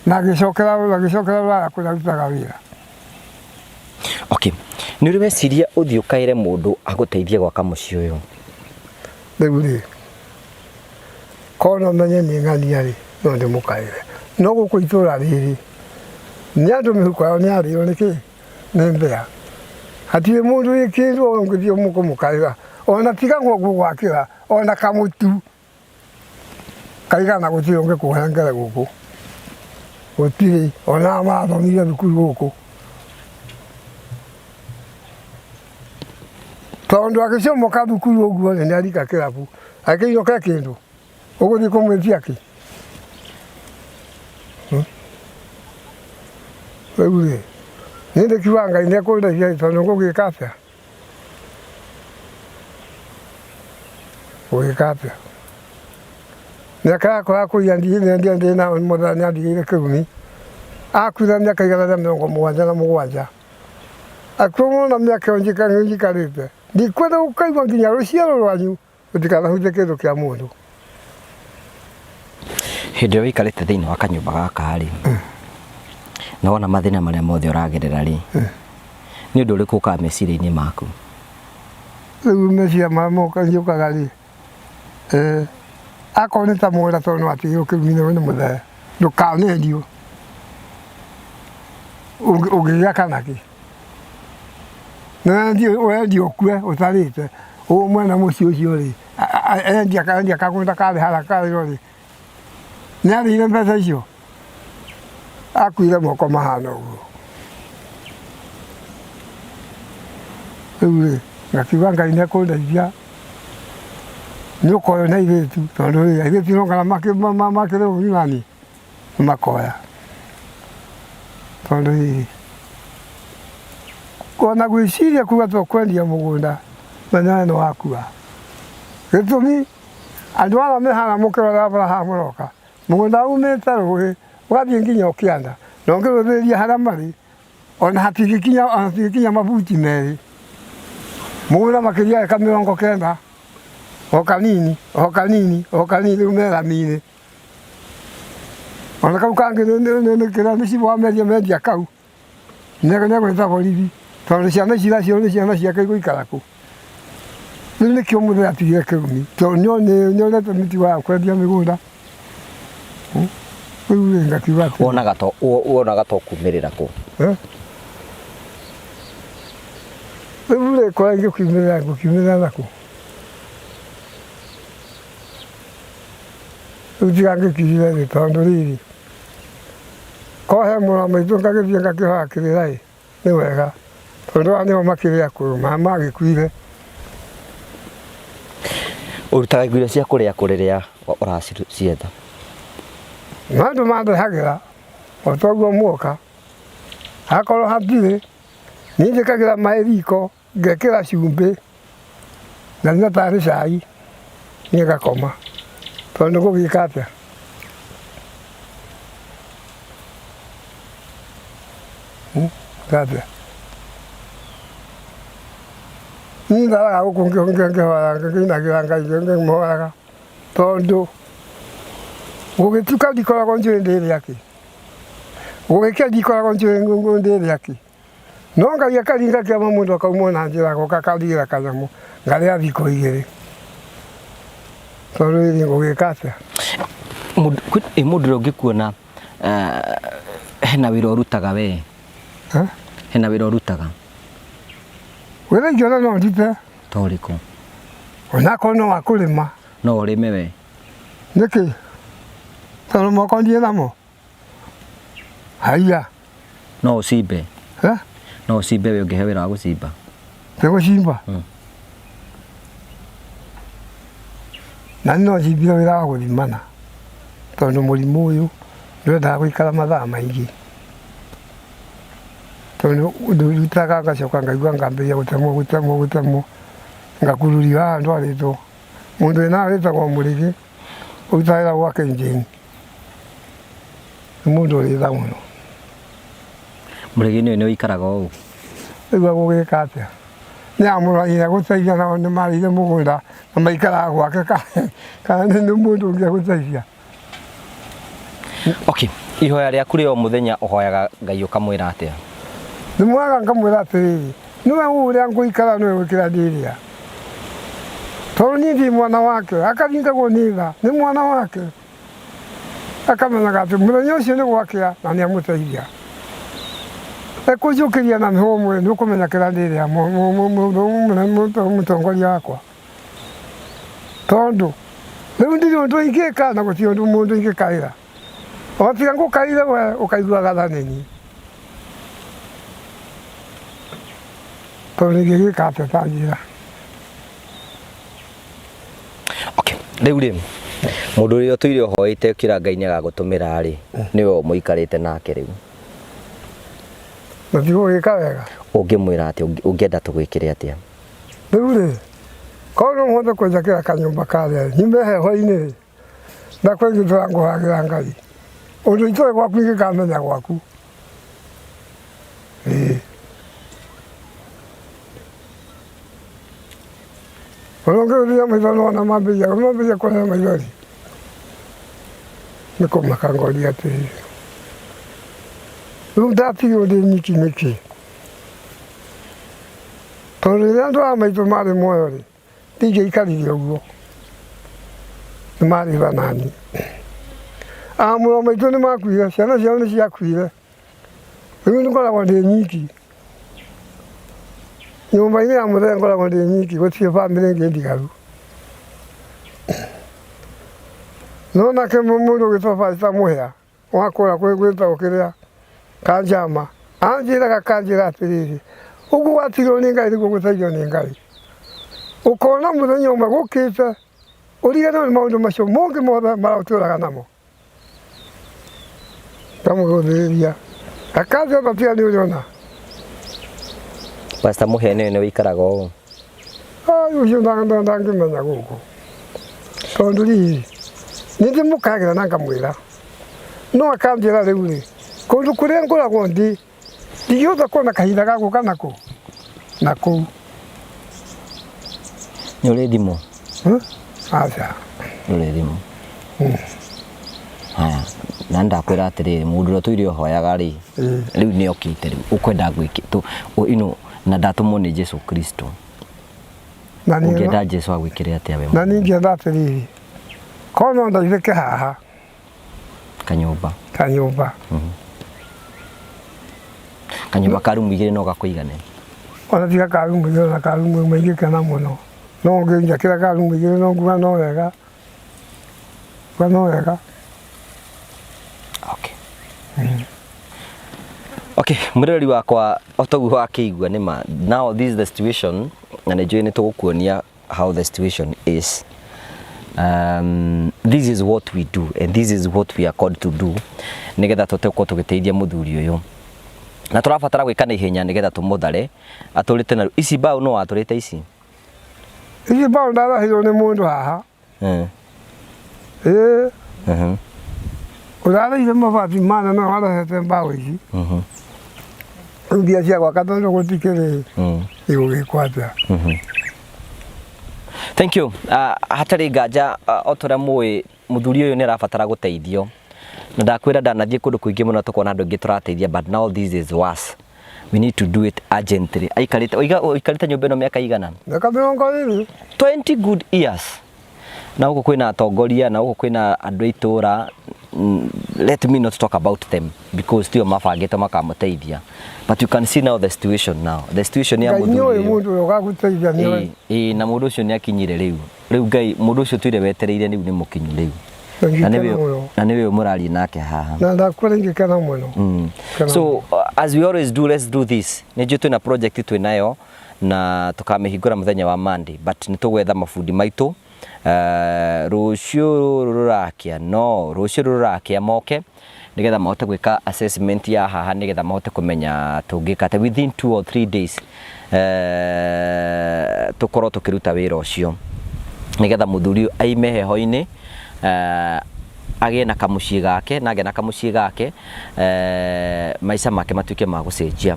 Na agĩcokera agĩcokera rũraya kũrĩa arutaga wĩra. Okay. Nĩ ũrĩ weciria ũthiĩ ũkaĩre mũndũ agũteithie gwaka mũciĩ ũyũ? Rĩu rĩ, korwo no menye nĩ ng'ania rĩ, no ndĩmũkaĩre. No gũkũ itũra rĩrĩ, nĩ andũ mĩhuko yao nĩ yarĩirwo nĩ kĩ? Nĩ mbĩa. Hatirĩ mũndũ wĩ kĩndũ ũngĩthiĩ kũmũkaĩra, ona tiga gũgwakĩra, ona kamũtu kaigana gũtirĩ ũngĩkũhengere gũkũ. Gũtirĩ, ona aya marathomire thukuru gũkũ. Tondũ agĩcomoka thukuru ũguo rĩ, nĩ arika kĩrabu, akĩinũka kĩndũ, ũgũthiĩ kũmwĩtia kĩ? Rĩu rĩ, niĩ ndĩkiugaga Ngai nĩ ekũndeithia tondũ ngũgĩka atĩa? Ngũgĩka atĩa? Mĩaka yakwa ya kũiya ndĩ na mũthenya nĩ andigĩire kĩrumi, akuire mĩaka 177. Akuo na mĩaka ĩyo njikarĩte, ndikwenda gũkaigua nginya rũciaro rwanyu rũtikanahutie kĩndũ kĩa mũndũ. Hĩndĩ ĩrĩa ũikarĩte thĩinĩ wa kanyũmba gaka rĩ, na wona mathĩna marĩa mothe ũragerera rĩ, nĩ ũndũ ũrĩkũ ũkaga meciria-inĩ maku? Rĩu meciria marĩa moka njũkaga rĩ, akorwo nĩ ta mũgũnda tondũ nĩ watigirwo kĩrumi-inĩ nĩ mũthee, ndũkanendio, ũngĩgĩaka nakĩ? Ũrendio ũkue ũtarĩte, ũyũ mwene mũciĩ ũcio rĩ, endia endia kagũnda karĩ harĩa karĩo rĩ, nĩ arĩire mbeca icio? Akuire moko mahana ũguo. Rĩu rĩ, ngakiuga Ngai nĩ ekũndeithia. Nĩ ũkoywo nĩ airĩtu tondũ rĩ airĩtu no kana makĩrĩ ũru nani nĩ makoya. Tondũ rĩrĩ ona gwĩciria kuga tũkwendia mũgũnda menya we nĩ wakua. Gĩtũmi andũ aya me haha mũkĩrora bara haha mũroka, mũgũnda umĩte rũĩ ũgathiĩ nginya ũkĩanda na ũngĩrũthĩrĩria harĩa marĩ ona hatingĩkinya ona hatingĩkinya mabuti merĩ. Mũgũnda makĩria eka 90 o kanini o kanini o kanini rĩu me rami-inĩ. Ona kau kangĩ nĩ kĩrĩa nĩ cibũ wamendia mendia kau nĩegwĩta borithi tondũ ciana ici nacio nĩ ciana ciake igũikara kũ? Rĩu nĩkĩo mũthee atigire kĩrumi tondũ nĩonete mĩtugo ya kwendia mĩgũnda. Rĩu rĩ ngakiuga atĩrĩ. Wonaga to wonaga to kumĩrĩra kũ? Eh? Rĩu rĩ kũrĩa ingĩkiumĩrĩra ngũkiumĩrĩra nakũ? Rĩu tiga ngĩkirire rĩ tondũ rĩrĩ korwo he mũrũ wa maitũ ngagĩthiĩ ngakĩhoya kĩrĩra ĩ nĩ wega tondũ aya nĩo makĩrĩ akũrũ magĩkuire. Ũrutaga irio cia kũrĩa kũ rĩrĩa ũracietha? No andũ mandehagĩra o ta ũguo muoka, akorwo hatirĩ niĩ njĩkagĩra maĩ riko ngekĩra cumbĩ nganyua tarĩ cai niĩ ngakoma tondũ nĩ ngũgĩka atĩa? Atĩa? Niĩ ndaraga gũkũ ngĩhoyaga ngĩinagĩra Ngai ngĩmũhoyaga tondũ gũgĩtuka ndikoragwo njũĩ ndĩrĩa kĩ, gũgĩkĩa ndikoragwo njũĩ ndĩrĩa kĩ. No Ngai akaringa kĩama mũndũ akaumwo na njĩra agoka akandigĩra kanyamũ ngarĩa thikũ igĩrĩ. Tondũ rĩrĩ ngũgĩka atĩa? Ĩ mũndũ ũrĩa ũngĩkuona hena wĩra ũrutaga we? Hena wĩra ũrutaga? Wĩra ingĩona no ndute. Ta ũrĩkũ? Onakorwo no wa kũrĩma. No ũrĩme we? Nĩkĩ? Tondũ moko ndirĩ namo. Haiya. No ũcimbe? Eh? No ũcimbe we ũngĩhe wĩra wa gũcimba? Nĩ gũcimba? Na niĩ no njimbire wĩra wa gũthimana tondũ mũrimũ ũyũ ndwendaga gũikara mathaa maingĩ. Tondũ ndutaga ngacoka ngaigua ngambĩrĩria gũtemwo gũtemwo gũtemwo ngakururio haha ndwarĩtwo. Mũndũ wĩna haha wĩtagwo Mũrĩgĩ ũrutaga wĩra gwake Jane. Nĩ mũndũ ũrĩ tha mũno. Mũrĩgĩ nĩ nĩ ũikaraga ũũ? Rĩu egũgĩka atĩa? Nĩ amũragire gũteithia nao nĩ marĩire mũgũnda na maikaraga gwake kana nĩ mũndũ ũngĩ egũteithia. Okay, ihoya rĩaku rĩa o mũthenya ũhoyaga Ngai ũkamwĩra atĩa? Ndĩmũhoyaga ngamwĩra atĩrĩrĩ, nĩwe ũũ ũrĩa ngũikara nĩwe ũkĩra ndĩrĩa. Tondũ niĩ ndĩ mwana wake, akaringagwo nĩ tha, nĩ mwana wake. Akamenyaga atĩ mũthenya ũcio nĩ gwakĩa na nĩ amũteithia. Ekũnjũkĩria na mĩhũmũ nĩ ũkũmenya kĩrĩa ndĩrĩa mũtongoria wakwa. Tondũ rĩu ndirĩ ũndũ ingĩka na gũtirĩ ũndũ mũndũ ingĩkaĩra. O tiga ngũkaĩre we ũkaiguaga tha nĩ niĩ. Tondũ ingĩgĩka atĩa ta njĩra. Okay. Rĩu rĩ mũndũ ũrĩa ũtũire ũhoete ũkĩra Ngai nĩ agagũtũmĩra rĩ nĩwe mũikarĩte nake rĩu. Na tigũgĩka wega. Ũngĩmwĩra atĩa ũngĩenda tũgwĩkĩre atĩa? Rĩu rĩ, korwo no hote kwenjakĩra kanyũmba karĩa rĩ, nyume heho-inĩ rĩ, ndakwĩgitĩra ngũhagĩra Ngai. Ũndũ itoĩ gwaku ingĩkamenya gwaku. Ĩĩ. Ona ũngĩrũthia maitho nĩwona mambĩrĩria mambĩrĩria kũrĩra maithori. Nĩ kũmaka ngoria atĩrĩrĩ, rĩu ndatigirwo ndĩ nyiki nĩkĩ? Tondũ rĩrĩa andũ a maitũ marĩ muoyo rĩ, ndingĩaikarire ũguo, nĩ marĩ tha naniĩ. A mũrũ wa maitũ nĩ makuire, ciana ciao nĩ ciakuire, rĩu ngoragwo ndĩ nyiki. Nyũmba-inĩ ya mũthee ngoragwo ndĩ nyiki, gũtirĩ bamĩrĩ ĩngĩ ndigaru. No nake mũndũ ũgĩtwo Pastor Mũhĩa wa kũrĩa gwĩtagwo kĩrĩa Kanjama, anjĩraga akanjĩra atĩrĩrĩ, ũguo watigirwo nĩ Ngai nĩguo ũgũteithio nĩ Ngai. Ũkona mũthenya ũmwe gũkĩte. Ũriganĩrwo nĩ maũndũ macio mangĩ mothe marĩa ũtũraga namo. Ngamũgũthĩrĩria. Akanjamba tiga nĩ ũrĩona. Pastor Mũhĩa nĩwe nĩ wĩikaraga ũũ. Ai ũcio ndangĩmenya gũkũ. Tondũ rĩrĩ, nĩ ndĩmũkagĩra na ngamwĩra. No akanjĩra rĩu rĩ, kũndũ kũrĩa ngoragwo ndĩ, ndingĩhota kuona kahinda ga gũka nakũ na kũu. Nĩ ũrĩ thimũ? Aca. Ndũrĩ thimũ. Haya, na ndakwĩra atĩrĩrĩ, mũndũ ũrĩa tũire ũhoyaga rĩ, rĩu nĩ okĩte rĩu, ũkwenda ngwĩke, you know, na ndatũmwo nĩ Jesu Kristo. Ũngĩenda Jesu agwĩkĩre atĩa we? Na niĩ ingĩenda atĩrĩrĩ, korwo no ndeithĩke haha. Kanyũmba. Kanyũmba. Kanyũmba ka rumu igĩrĩ no gakũigane? Ona tiga ka rumu igĩrĩ na ka rumu ĩmwe ingĩkena mũno. No ũngĩnjakĩra ka rumu igĩrĩ no nguga no wega. Nguga no wega. Okay. Okay, mwĩroreri wakwa o toguo wakĩigua nĩ ma now this is the situation na nĩ njũĩ nĩ tũgũkuonia how the situation is. This is what we do and this is what we are called to do nĩgetha tũhote gũkorwo tũgĩteithia mũthuri ũyũ na tũrabatara gwĩka na ihenya nĩgetha tũmũthare atũrĩte na ici mbaũ no watũrĩte ici Ici mbaũ ndarahirwo nĩ mũndũ haha. Ĩĩ. Ũrarĩire mabati mana no warehete mbaũ ici. Rĩu mbia cia gwaka tondũ gũtikĩrĩ igũgĩkwo atĩa. Thank you. Hatarĩ nganja o ta ũrĩa mũĩ mũthuri ũyũ nĩ arabatara gũteithio na ndakwĩra ndanathiĩ kũndũ kũingĩ mũno tũkona andũ aingĩ tũrateithia but now this is worse. We need to do it urgently. Aikarĩte ũikarĩte nyũmba ĩno mĩaka igana? Mĩaka 20. 20 good years. Na gũkũ kwĩna atongoria na gũkũ kwĩna andũ a itũra let me not talk about them because tio mabangĩte makamũteithia but you can see now the situation now the situation ya Ngai mũthuri nĩoĩ ũyũ. mũndũ ũrĩa ũgagũteithia nĩoĩ. Ĩĩ, na mũndũ ũcio nĩ akinyire rĩu rĩu Ngai mũndũ ũcio tũire wetereire rĩu nĩ mũkinyu rĩu na Ngĩkena mũno. na nĩwe ũyũ mũraria nake haha. Na ndakũra ingĩkena mũno. Ngĩkena So as we always do, let's do this. Nĩ njũĩ twĩna project twĩ nayo na tũkamĩhingũra mũthenya wa Monday but nĩ tũgwetha mabundi maitũ rũciũ rũrũ rũrakĩa no rũciũ rũrũ rũrakĩa moke nĩgetha mahote gwĩka assessment ya haha nĩgetha mahote kũmenya tũngĩka atĩa within 2 or 3 days tũkorwo tũkĩruta wĩra ũcio nĩgetha mũthuri ũyũ aime heho-inĩ agĩe na kamũciĩ gake na agĩa na kamũciĩ gake maica make matuĩke ma gũcenjia.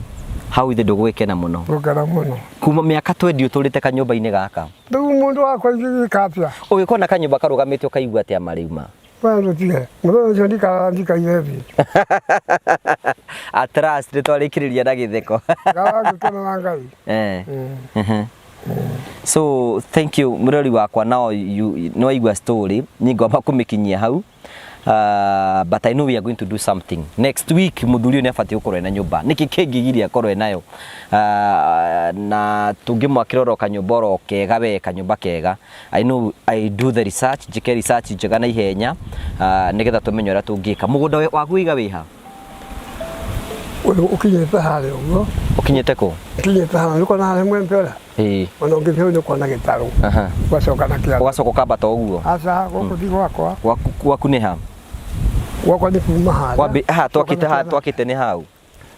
Hau ithe ndũgũgĩkena mũno? Ngũkena mũno. Kuma mĩaka 20 ũtũrĩte kanyũmba-inĩ gaka? Rĩu mũndũ wakwa ingĩgĩka atĩa? Ũgĩkona kanyũmba karũgamĩte ũkaigua atĩa marĩu ma? We ndũtige. Mũthenya ũcio ndikaraga njikaire thĩ. At last nĩ twarĩkĩrĩria na gĩtheko. Ngaraga ngĩkena na Ngai. So thank you mũrori wakwa now you nĩ waigua story niĩ ngwamba kũmĩkinyia hau. But I know we are going to do something next week. Mũthuri ũyũ nĩ abatiĩ gũkorwo ena nyũmba nĩkĩ kĩngĩgiria akorwo enayo na tũngĩmwakĩra oro kanyũmba oro kega we kanyũmba kega. I know I do the research, njĩke research njega na ihenya nĩgetha tũmenye ũrĩa tũngĩka. Mũgũnda waku wĩiga wĩha? Ũyũ ũkinyĩte harĩa ũguo. Ũkinyĩte kũ? Ũkinyĩte harĩa, nĩ ũkuona harĩa mwembe ũrĩa? Ĩĩ. Ona ũngĩthiĩ hau nĩ ũkuona gĩtarũ. Ũgacoka na kĩanda. Ũgacoka ũkambata ũguo? Aca, gũkũ ti gwakwa. Gwaku nĩ ha? Gwakwa nĩ kuma harĩa. Wambi, haha twakĩte, haha twakĩte nĩ hau?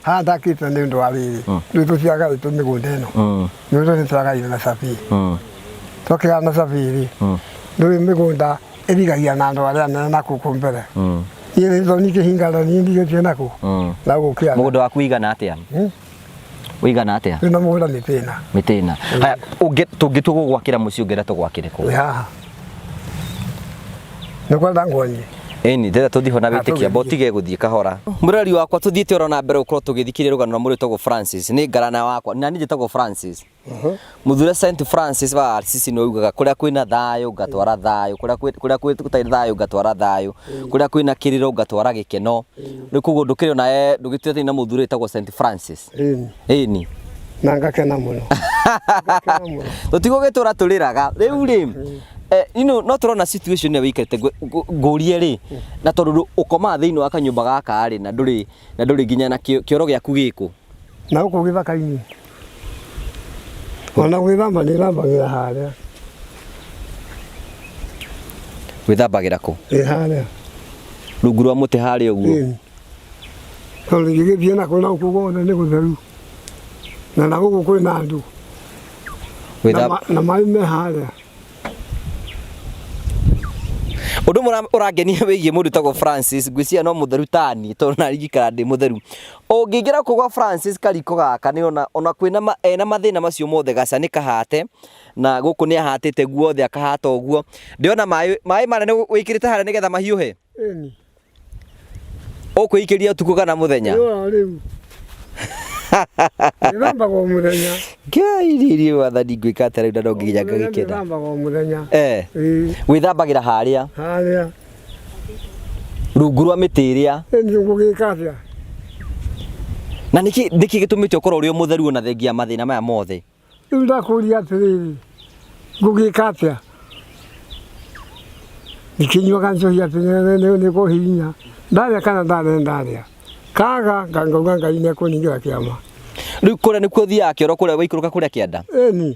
Haha ndakĩte nĩ ũndũ wa rĩrĩ. Rĩu tũtiagaĩtwo mĩgũnda ĩno. Nĩ ũndũ nĩ twagaire na cabi. Twakĩgaya na cabi rĩ, rĩu mĩgũnda ĩrigagia na andũ arĩa anene na kũkũ mbere. Niĩ nĩ thoni kĩhingana niĩ ndigĩtie nakũ. Na gũkũ kĩanda. Mũgũnda waku ũigana atĩa? Ũigana atĩa? Wĩna mũgũnda mĩtĩ ĩna. Mĩtĩ ĩna. Haya, tũngĩtua gũgwakĩra mũciĩ ũngĩenda tũgwakĩre kũ? Nĩ haha. Nĩ kwenda nguonie. Ĩni, ndĩrenda tũthiĩ ho na Ah, wĩtĩkia, amba tũgĩthiĩ. ũtige gũthiĩ kahora. Mũrori wakwa tũthiĩte oro na mbere gũkorwo tũgĩthikĩrĩria rũgano rwa mũrũ wĩtagwo Francis. Nĩ ngarana wakwa, na niĩ njĩtagwo Francis. Mũthuri Saint Francis wa Assisi nĩ augaga kũrĩa kwĩna thayũ ngatwara thayũ, kũrĩa gũtarĩ thayũ ngatwara thayũ, kũrĩa kwĩna kĩrĩro ngatwara gĩkeno. Rĩu koguo ndũkĩrĩ ona we ndũgĩtuĩte na mũthuri wĩtagwo Saint Francis. Ĩni. Ĩni. Na ngakena mũno. Ngakena mũno. Tũtigũgĩtũra tũrĩraga. Rĩu rĩ, you know, no tũrona situation ĩrĩa wĩikarĩte ngũrie rĩ, na tondũ ũkomaga thĩinĩ wa kanyũmba gaka rĩ, na ndũrĩ nginya na kĩoro gĩaku gĩkũ. Na gũkũ gĩthaka-inĩ. Ona gwĩthamba nĩ thambagĩra harĩa. Wĩthambagĩra kũ? Ĩ harĩa. Rungu rwa mũtĩ harĩa ũguo? Ĩni. Tondũ ingĩgĩthiĩ na kũu na gũkũ guothe nĩ gũtheru. Na na gũkũ kwĩna andũ. Na maĩ me harĩa. Ũndũ ũmwe ũrangenia wĩgiĩ mũndũ wĩtagwo Francis, ngwĩciria no mũtheru ta niĩ tondũ naniĩ ingĩikara ndĩ mũtheru. Ũngĩingĩra kũu gwa Francis kariko gaka nĩ ũrona ona kwĩna ena mathĩna macio mothe gaca nĩ kahate, na gũkũ nĩ ahatĩte guothe akahata ũguo. Ndĩrona maĩ, maĩ marĩa wĩkĩrĩte harĩa nĩgetha mahiũhe? Ĩni. Ũkwĩikĩria ũtukũ kana mũthenya? Ĩyo rĩu. Ndĩthambaga o mũthenya. Ngai riri wathani ngwĩka atĩa rĩu na no nginya ngagĩkena. Ndĩthambaga o mũthenya. Eh. Wĩthambagĩra harĩa? Harĩa. Rungu rwa mĩtĩ ĩrĩa. Ĩni ngũgĩka atĩa? Na nĩkĩ nĩkĩ gĩtũmĩte ũkorwo ũrĩ o mũtheru ona thengia ya mathĩna maya mothe? Rĩu ndakũria atĩrĩrĩ, ngũgĩka atĩa? Ndikĩnyuaga njohi atĩ nĩ kũhihinya. Ndarĩa kana ndarĩa ndarĩa. Kaga ngauga Ngai nĩ ekũningĩra kĩama. Rĩu kũrĩa nĩkuo ũthiaga kĩoro kũrĩa waikũrũka kũrĩa kĩanda? Ĩni.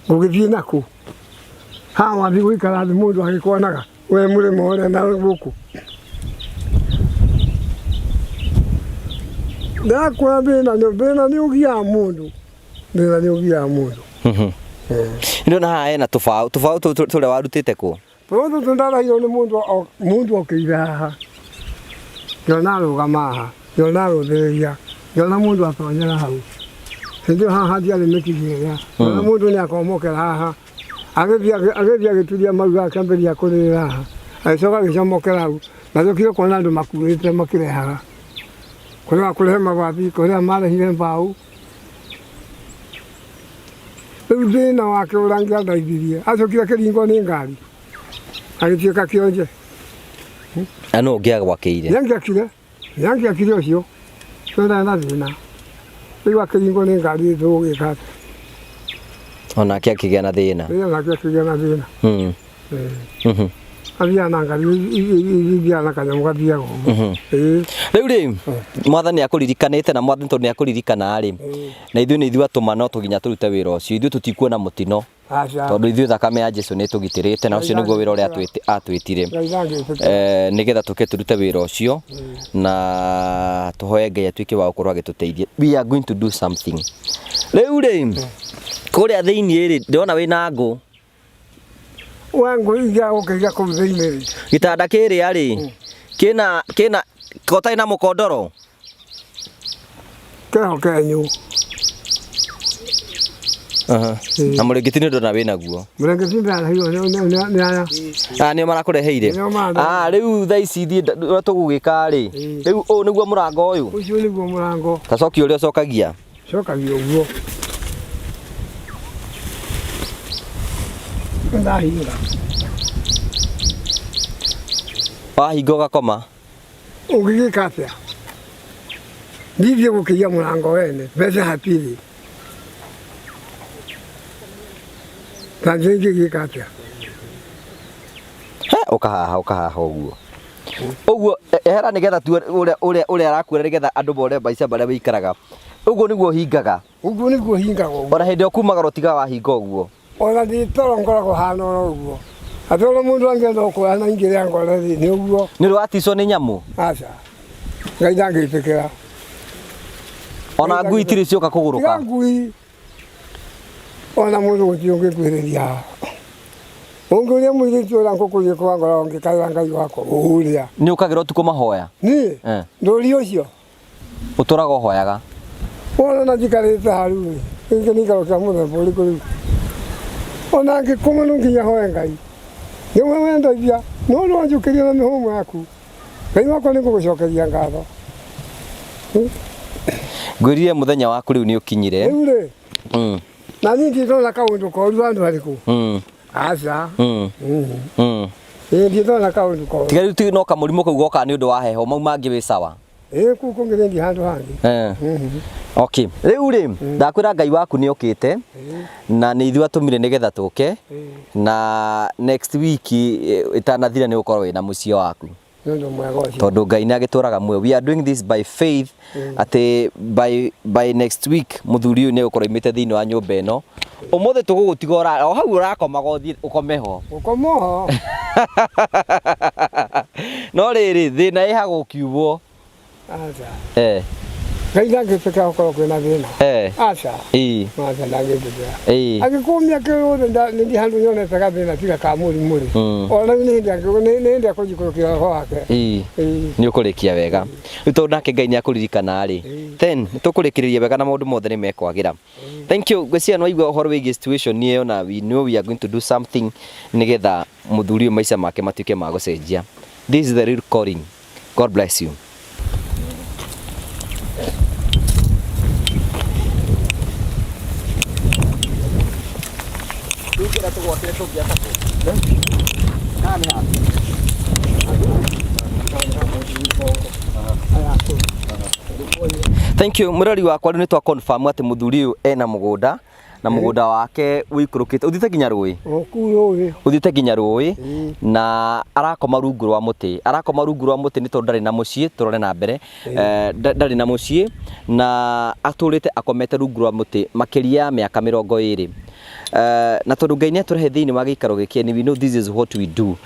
Ngũgĩthiĩ nakũ? Haha wathiĩ gũikara thĩ mũndũ agĩkuonaga wĩ mũrĩmo ũrĩa na gũkũ. Ndakwĩra thĩna thĩna nĩ ũgiaga mũndũ, thĩna nĩ ũgiaga mũndũ. Ndĩrona haha hena tũbaũ, tũbaũ tũtũ tũrĩa warutĩte kũ? Tũtũ tũndarairwo nĩ mũndũ mũndũ okĩire haha, ngĩona arũgama haha, ngĩona arũthĩrĩria, ngĩona mũndũ atonyera hau. Hĩndĩ ĩyo haha hatiarĩ mĩtitũ ĩrĩa, ngĩona mũndũ nĩ akomokera haha, agĩthiĩ agĩthiĩ agĩturia maru akĩambĩrĩria kũrĩrĩra haha, agĩcoka agĩcomokera hau, ndacokire kuona andũ makuĩte makĩrehaga. Kũrĩ wa kũrehe mabati, kũrĩ arĩa marehire mbaũ. Rĩu thĩna wake ũrĩa angĩandeithirie, acokire akĩringwo nĩ ngari, agĩtuĩka kĩonje. Na nũ ũngĩ agwakĩire? Nĩ angĩakire, nĩ angĩakire ũcio, no ndarĩ na thĩna. Rĩu akĩringwo nĩ ngari tũgũgĩka atĩa? Onake akĩgĩa na thĩna. Ĩĩ onake akĩgĩa na thĩna. Athiaga na ngari ithiaga na kanyamũ gathiaga ũguo. Ĩĩ. Rĩu rĩ, mwathani akũririkanĩte na mwathani tondũ nĩ akũririkana rĩ, na ithuĩ nĩ ithuĩ atũma no tũginya tũrute wĩra ũcio, ithuĩ tũtikuona mũtino. Aca. Tondũ ithuĩ thakame ya Jesu nĩ ĩtũgitĩrĩte na ũcio nĩguo wĩra ũrĩa atwĩtire. Ngai ndangĩtĩkĩra. Nĩgetha tũke tũrute wĩra ũcio na tũhoe Ngai atuĩke wa gũkorwo agĩtũteithia. We are going to do something. Rĩu rĩ, kũrĩa thĩinĩ rĩ, ndĩrona wĩna ngũ. We ngũ iria ũkĩiga kũu thĩinĩ rĩ. Gĩtanda kĩrĩa rĩ, kĩna kĩna kotarĩ na mũkondoro? Keho kenyũ. Aha. Na mũrĩngĩti nĩ ndona wĩ naguo. Mũrĩngĩti ndaraheirwo nĩ aya. Ah, nĩo marakũreheire? Nĩo marandeheire. Ah, rĩu thaa ici ithiĩ ũrĩa tũgũgĩka rĩ, rĩu ũyũ nĩguo mũrango ũyũ? Ũcio nĩguo mũrango. Ta cokia ũrĩa ũcokagia. Cokagia ũguo. Ndahinga. Wahinga ũgakoma? Ũngĩgĩka atĩa? Ndithiĩ gũkĩiya mũrango wene, mbeca hatirĩ. Ta njĩra ingĩgĩka atĩa? He, ũkahaha ũkahaha ũguo. Ũguo ehera nĩgetha tuone ũrĩa ũrĩa ũrĩa arakuona nĩgetha andũ mone maica marĩa wĩikaraga. Ũguo nĩguo ũhingaga. Ũguo nĩguo hingaga ũguo. Ona hĩndĩ ĩyo kumagara ũtigaga wahinga ũguo. Ona ndĩ toro ngoragwo hana oro ũguo. Atĩ ona mũndũ angĩenda gũkũra na ingĩrĩa ngore rĩ, nĩ ũguo. Nĩ ũrĩ waticwo nĩ nyamũ? Aca. Ngai ndangĩtĩkĩra. Ona ngui itirĩ cioka kũgũrũka? Tiga ngui. Ona mũndũ gũtirĩ ũngĩkuhĩrĩria haha. Ũngĩũria mũirĩtu ũrĩa ngũkũria kwa ngoro ngĩkaĩra Ngai wakwa ũrĩa. Nĩ ũkagĩra ũtukũ mahoya? Niĩ? Eh. Ndũria ũcio. Ũtũraga ũhoyaga? Wona na njikarĩte haha rĩu rĩ, gĩkĩ nĩ gĩikaro kĩa mũthemba ũrĩkũ rĩu? Ona ngĩkoma no nginya hoe Ngai. Nĩwe wendagia, no nĩwanjũkĩria na mĩhũmũ yaku. Ngai wakwa nĩ ngũgũcokeria ngatho. Ngwĩrire mũthenya waku rĩu nĩ ũkinyire. Rĩu rĩ, na niĩ ndirĩ ndona kaũndũ koru handũ harĩkũ. Aca. Ĩĩ ndirĩ ndona kaũndũ koru. Tiga rĩu no kamũrimũ kau gokaga nĩ ũndũ wa heho, mau mangĩ wĩ sawa. Ĩĩ kũu kũngĩ nĩ thiĩ handũ hangĩ. Okay. Rĩu rĩ, ndakwĩra Ngai waku nĩ okĩte na nĩ ithuĩ atũmire nĩgetha tũke na next week ĩtanathira nĩ ũgũkorwo wĩna mũciĩ waku. Nĩ ũndũ mwega ũcio. Tondũ Ngai nĩ agĩtũraga muoyo. We are doing this by faith atĩ by next week mũthuri ũyũ nĩ egũkorwo aumĩte thĩinĩ wa nyũmba ĩno. Ũmũthĩ tũgũgũtiga o hau ũrakomaga ũthiĩ ũkome ho. Gũkoma ho. No rĩrĩ, thĩna ĩha gũkiugwo. Aca. Eh. Ngai ndangĩtĩkĩra gũkorwo kwĩna thĩna. Eh. Aca. Ĩĩ. Aca ndangĩtĩkĩra. Ĩĩ. Angĩkũmia kĩũthĩ nĩ ndi handũ nyonete gathĩna tiga ka mũrimũ rĩ. Ona rĩu nĩ hĩndĩ nĩ hĩndĩ ekũnjikũrũkĩra roho wake. Ĩĩ. Ĩĩ. Nĩ ũkũrĩkia wega. Rĩu tondũ nake Ngai nĩ akũririkana rĩ. Then nĩ tũkũrĩkĩrĩria wega na maũndũ mothe nĩ mekwagĩra. Thank you. Ngwĩciria nĩ waigua ũhoro wĩgiĩ situation ĩyo na we know we are going to do something nĩgetha mũthuri ũyũ maica make matuĩke ma gũcenjia. This is the real calling. God bless you. Thank you mũrori wakwa rĩu nĩ twa confirm atĩ mũthuri ũyũ ena mũgũnda na mũgũnda wake ũikũrũkĩte ũthiĩte nginya rũĩ. O kũu rũĩ. Ũthiĩte nginya rũĩ na arakoma rungu rwa mũtĩ. Arakoma rungu rwa mũtĩ nĩ tondũ ndarĩ na mũciĩ, tũrore na mbere. Ndarĩ na mũciĩ na atũrĩte akomete rungu rwa mũtĩ makĩria ya mĩaka 20. Na tondũ Ngai nĩ atũrehe thĩinĩ wa gĩikaro gĩkĩ and we know this is what we do.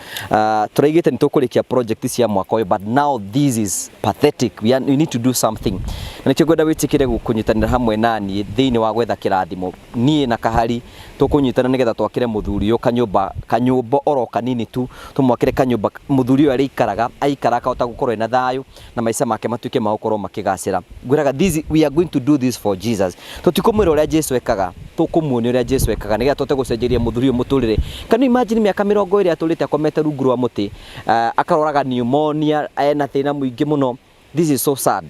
Tũraigĩte nĩ tũkũrĩkia project cia mwaka ũyũ but now this is pathetic. We need to do something. Na nĩkĩo ngwenda wĩtĩkĩre kũnyitanĩra hamwe na niĩ thĩinĩ wa gwetha kĩrathimo. Niĩ na Kahari tũkũnyitana nĩgetha twakĩre mũthuri ũyũ kanyũmba, kanyũmba oro kanini tu, tũmwakĩre kanyũmba mũthuri ũyũ arĩikaraga, aikara akahota gũkorwo ena thayũ na maica make matuĩke ma gũkorwo makĩgacĩra. Ngwĩraga this, we are going to do this for Jesus. Tũtikũmwĩra ũrĩa Jesu ekaga, tũkũmuonia ũrĩa Jesu ekaga nĩgetha tũhote gũcenjeria mũthuri ũyũ mũtũrĩre. Can you imagine mĩaka 20 atũrĩte akomete rungu rwa mũtĩ, akarwaraga pneumonia, ena thĩna mũingĩ mũno. This is so sad.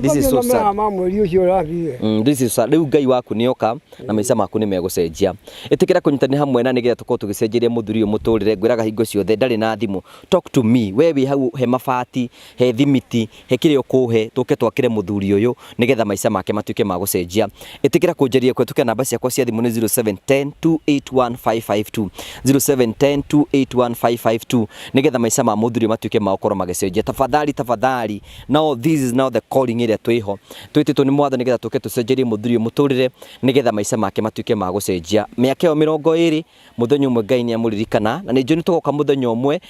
This is so sad. Ma mweri ũcio ũrathire. This is sad. Rĩu Ngai waku nĩ oka na maica maku nĩ megũcenjia. Ĩtĩkĩra kũnyitanĩra hamwe na nĩgetha tũkorwo tũgĩcenjeria mũthuri ũyũ mũtũrĩre. Ngwĩraga hingo ciothe ndarĩ na thimũ. Talk to me. We wĩ hau he mabati, he thimiti, he kĩrĩa ũkũhe, tũke twakĩre mũthuri ũyũ nĩgetha maica make matuĩke ma gũcenjia. Ĩtĩkĩra kũnjaria kũhetũkĩra namba ciakwa cia thimũ nĩ 0710 281 552. 0710 281 552 nĩgetha maica ma mũthuri ũyũ matuĩke ma gũkorwo magĩcenjia. Tafadhali, tafadhali. Now this is now the calling ĩrĩa twĩho. Twĩtĩtwo nĩ mwathani nĩgetha tũke tũcenjerie mũthuri ũyũ mũtũrĩre nĩgetha maica make matuĩke ma gũcenjia. Mĩaka ĩyo 20 mũthenya ũmwe Ngai nĩ amũririkana na nĩ njũĩ nĩ tũgoka mũthenya ũmwe,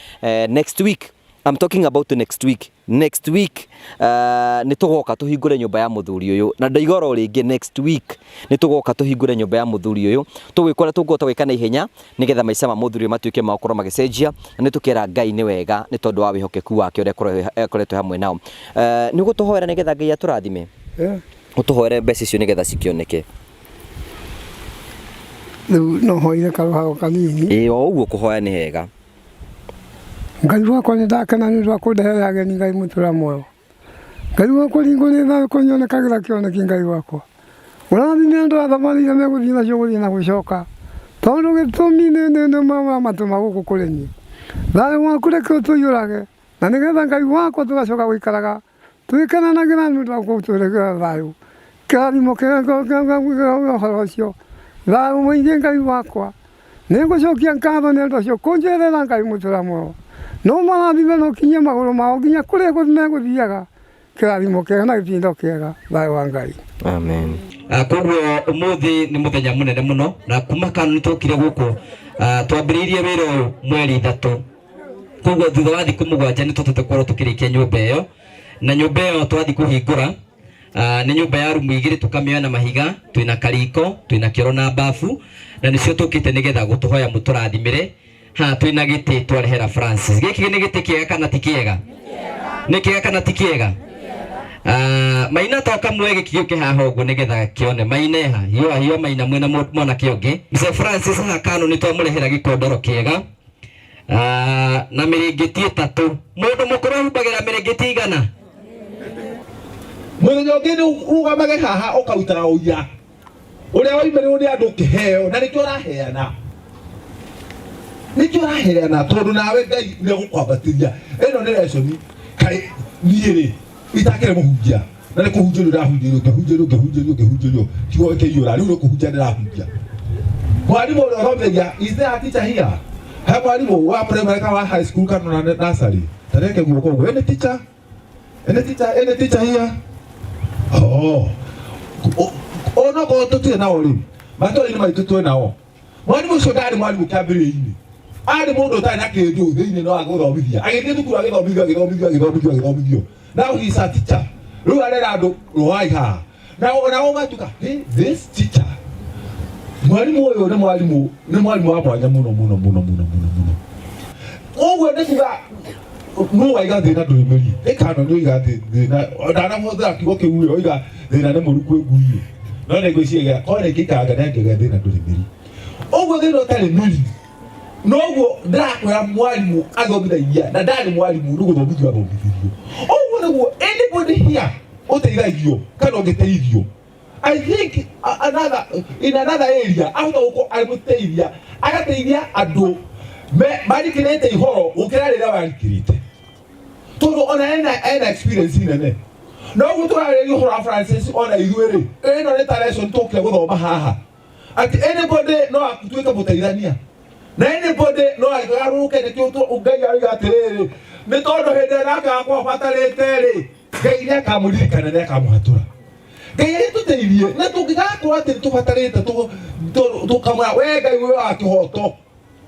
next week. I'm talking about next week. Next week, nĩ tũgoka tũhingũre nyũmba ya mũthuri ũyũ. Na ndaiga oro rĩngĩ next week nĩ tũgoka tũhingũre nyũmba ya mũthuri ũyũ. Tũgwĩka ũrĩa tũngĩhota gwĩka na ihenya nĩgetha maica ma mũthuri ũyũ matuĩke ma gũkorwo magĩcenjia. Na nĩ tũkera Ngai nĩ wega nĩ tondũ wa wĩhokeku wake ũrĩa akoretwo hamwe nao. Nĩ ũgũtũhoera nĩgetha Ngai atũrathime? Ũtũhoere mbeca icio nĩgetha cikĩoneke. Rĩu no hoire karũhago kanini. Ĩĩ, o ũguo kũhoya nĩ hega. Ngai wakwa nĩ ndakena nĩ ũndũ wa kũndehera ageni Ngai mũtũra muoyo. Ngai wakwa ringwo nĩ thayũ kũnyonekagĩra kĩoneki Ngai wakwa. Ũrathime andũ a thabarĩ iria megũthiĩ nacio gũthiĩ na gũcoka. Tondũ gĩtũmi nĩ mamatũma gũkũ kũrĩ niĩ. Thayũ waku reke ũtũiyũrage na nĩgetha Ngai wakwa tũgacoka gũikaraga twĩkenanagĩra nĩ ũndũ wa gũtũrekera thayũ. Kĩrathimo kĩa ũhoro ũcio. Thayũ mũingĩ Ngai wakwa. Nĩngũcokia ngatho nĩ ũndũ ũcio kũnjerera Ngai mũtũra muoyo. No marathime na ũkinyie magũrũ mao nginya kũrĩa megũthiaga. Kĩrathimo kĩega na gĩtindo kĩega. Thayũ wa Ngai. Amen. Koguo ũmũthĩ nĩ mũthenya mũnene mũno na kuma kanu nĩ twokire gũkũ, twambĩrĩirie wĩra ũyũ mweri 3. Koguo thutha wa thikũ 7 nĩ tũtete gũkorwo tũkĩrĩkia nyũmba ĩyo. Na nyũmba ĩyo twathiĩ kũhingũra, nĩ nyũmba ya rumu 2 tũkamĩoya na mahiga, twĩna kariko, twĩna kĩoro na bafu, na nĩcio tũkĩte nĩgetha gũtũhoya mũtũrathimĩre. Haha twĩna gĩtĩ twarehera Francis. Gĩkĩ nĩ gĩtĩ kĩega kana ti kĩega? Nĩ kĩega kana ti kĩega? Maina toka muoe gĩkĩ gĩũke haha ũguo nĩgetha kĩone. Maina eha, hiũha hiũha Maina mwĩna mwanake ũngĩ. Mzee Francis haha kano nĩ twamũrehera gĩkondoro kĩega. Na mĩrĩngĩti 3. Mũndũ mũkũrũ ahumbagĩra mĩrĩngĩti igana? Mũthenya ũngĩ nĩ ũrũgamage haha ũkarutaga ũira ũrĩa waimĩrĩrwo nĩ andũ ũkĩheo, na nĩkĩo ũraheana. Nĩkĩo ũraheana tondũ nawe Ngai nĩ egũkwambatĩria. Ĩno nĩ lesson. Kaĩ niĩ rĩ itakĩrĩ mũhunjia na nĩ kũhunjĩrio ndahunjĩrio, ngĩhunjĩrio, ngĩhunjĩrio, ngĩhunjĩrio, kiugo gĩkĩiyũra, rĩu nĩ kũhunjia ndĩrahunjia. Mwarimũ ũrĩa ũthomithagia, is there a teacher here? He mwarimũ wa primary kana wa high school kana na nursery? Tareke guoko ũguo. Any teacher? Any teacher? Any teacher here? Oh. Onokorwo tũtirĩ nao rĩ, matũra-inĩ maitũ twĩ nao. Mwarimũ ũcio ndarĩ mwarimũ kĩambĩrĩria-inĩ. Arĩ mũndũ ũtarĩ na kĩndũ thĩinĩ no agũthomithia. Agĩthiĩ thukuru agĩthomithio agĩthomithio agĩthomithio agĩthomithio. Now he is a teacher. Rĩu arera andũ rũai haha. Na nao matuka, hey, this teacher. Mwarimũ ũyũ nĩ mwarimũ nĩ mwarimũ wa mwanya mũno mũno mũno mũno mũno mũno. Ũguo nĩ kuga nũ waiga thĩna ndũrĩ mĩri. Ĩkano nĩ oiga thĩna ndanahũthĩra kiugo kĩu ĩ oiga thĩna nĩ mũru kwĩ ngui ĩ. No nĩ ngwĩciria korwo nĩ ingĩikaraga nĩ angĩoiga thĩna ndũrĩ mĩri. Ũguo thĩna ũtarĩ mĩri noguo ndĩrakwĩra mwarimũ athomithagia na ndarĩ mwarimũ nĩ gũthomithio athomithirio. Ũguo nĩguo anybody here ũteithagio kana ũngĩteithio I think another in another area ahota gũkorwo arĩ mũteithia agateithia andũ marikĩrĩte ihoro gũkĩra rĩrĩa warikĩrĩte tondũ ona ena ena experience nene noguo tũrarĩria ũhoro wa Francis ona ithuĩ rĩ ĩno nĩ ta lesson tũkire gũthoma haha atĩ anybody no atuĩke mũteithania na anybody no agarũrũke nĩkĩo Ngai aroiga atĩrĩrĩ nĩ tondũ hĩndĩ ĩrĩa nake wakwa abatarĩte rĩ Ngai nĩ akamũririkana nĩ akamũhatũra Ngai agĩtũteithie na tũngĩgakorwo atĩ nĩ tũbatarĩte tũkamwĩra we Ngai wĩ wa kĩhoto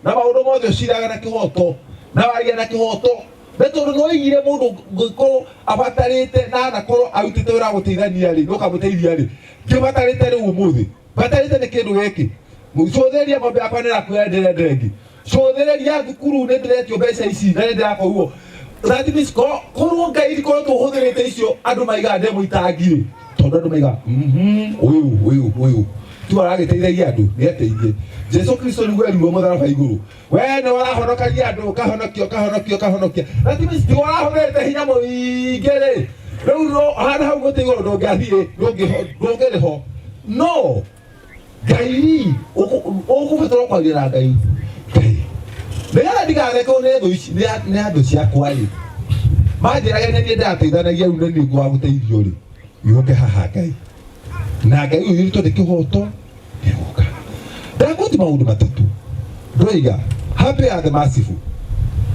na maũndũ mothe ũciraga na kĩhoto na waria na kĩhoto na tondũ nĩ waigire mũndũ ngĩkorwo abatarĩte na anakorwo arutĩte wĩra wa gũteithania rĩ nũkamũteithia rĩ kĩbatarĩte rĩu ũmũthĩ batarĩte nĩ kĩndũ gĩkĩ cũthĩrĩria ng'ombe yakwa nĩ ĩrakuĩra ndĩrenda ĩngĩ cũthĩrĩria thukuru nĩ ndĩretio mbeca ici na nĩ ndĩrakorirwo that means korwo Ngai korwo tũhũthĩrĩte icio andũ maigaga ndĩ mũitangi rĩ tondũ andũ maigaga ũyũ ũyũ ũyũ tu aragĩteithagia andũ nĩ ateithie Jesu Kristo nĩguo erirwo mũtharaba igũrũ we nĩ ũrahonokagia andũ ũkahonokia ũkahonokia ũkahonokia that means ti ũrahũthĩrĩte hinya mũingĩ rĩ rĩu no handũ hau mũtĩ igũrũ ndũngĩathiĩ ndũngĩrĩ ho no Ngai ũkũbatara kwaria na Ngai Ngai nĩgetha ndigathekwo nĩ thũ ici nĩ andũ ciakwa rĩ manjĩrage nĩ niĩ ndĩrateithanagia rĩu nĩ niĩ ngwaga gũteithio rĩ yũke haha Ngai na Ngai ũyũ yũrĩtwo nĩ kĩhoto nĩegũka ndakũti maũndũ matatũ ndoiga happy are the merciful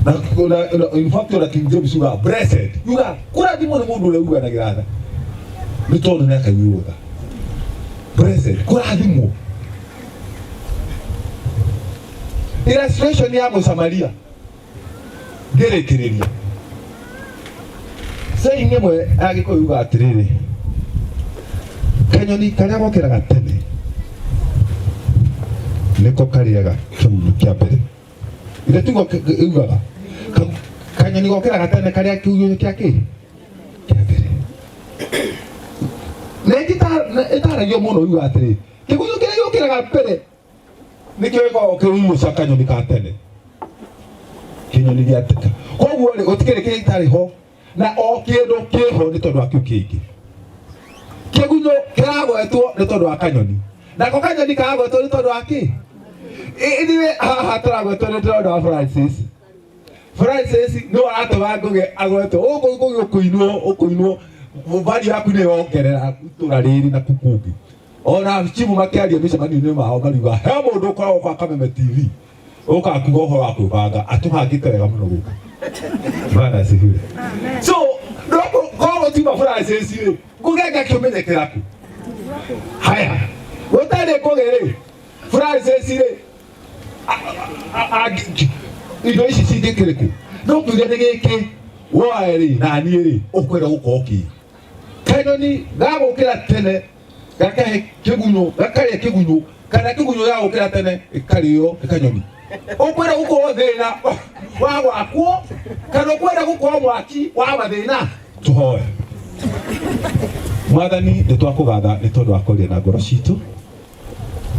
na, na, na in fact ona King James uga blessed uga kũrathimwo nĩ mũndũ ũrĩa uganagĩra tha nĩ tondũ nĩ akaiguĩrwo tha blessed kũrathimwo illustration ya mũsamaria ngĩrĩkĩrĩria saying ĩmwe ya gĩkũyũ yuga atĩrĩrĩ kanyoni karĩa gokĩraga tene nĩko karĩaga kĩgunyũ kĩa mbere ithe tiguo yugaga kanyoni gokĩraga tene karĩa kĩgunyũ kĩa kĩ kĩa mbere na ĩngĩ ĩtaragio mũno yuga atĩrĩ kĩgunyũ kĩrĩa gĩũkĩraga mbere nĩkĩo gĩkoragwo kĩrĩ irio cia kanyoni ka tene kĩnyoni gĩa tene koguo rĩ gũtikĩrĩ kĩrĩa itarĩ ho na o kĩndũ kĩho nĩ tondũ wa kĩu kĩngĩ kĩgunyũ kĩragwetwo nĩ tondũ wa kanyoni nako kanyoni karagwetwo nĩ tondũ wa kĩ ithuĩ haha tũragwetwo nĩ tondũ wa Francis Francis nĩ waratũma ngũgĩ agwetwo gũkũ ngũgĩ ũkũinwo ũkũinwo value yaku nĩ yongerera itũra rĩrĩ na kũu kũngĩ ona chifu makĩaria mĩcemanio-inĩ mao mariuga he mũndũ ũkoragwo kwa Kameme TV ũkaga kuga ũhoro wa kwĩbanga atũhangĩte wega mũno gũkũ Bwana asifiwe so korwo tiuma Francis rĩ ngũgĩ angĩakĩũmenyekera kũ haya gũtarĩ ngũgĩ rĩ Francis rĩ indo ici cingĩkĩrĩ kũ no tuge nĩ gĩkĩ woe rĩ na niĩ rĩ ũkwenda gũkorwo kĩ kanyoni gagũkĩra tene gakahe kĩgunyũ gakarĩa kĩgunyũ kana kĩgunyũ gagũkĩra tene gĩkarĩo nĩ kanyoni ũkwenda gũkorwo thĩna wa gwakwo kana ũkwenda gũkorwo mwaki wa mathĩna tũhoe mwathani nĩ twakũgatha nĩ tondũ wa kwaria na ngoro citũ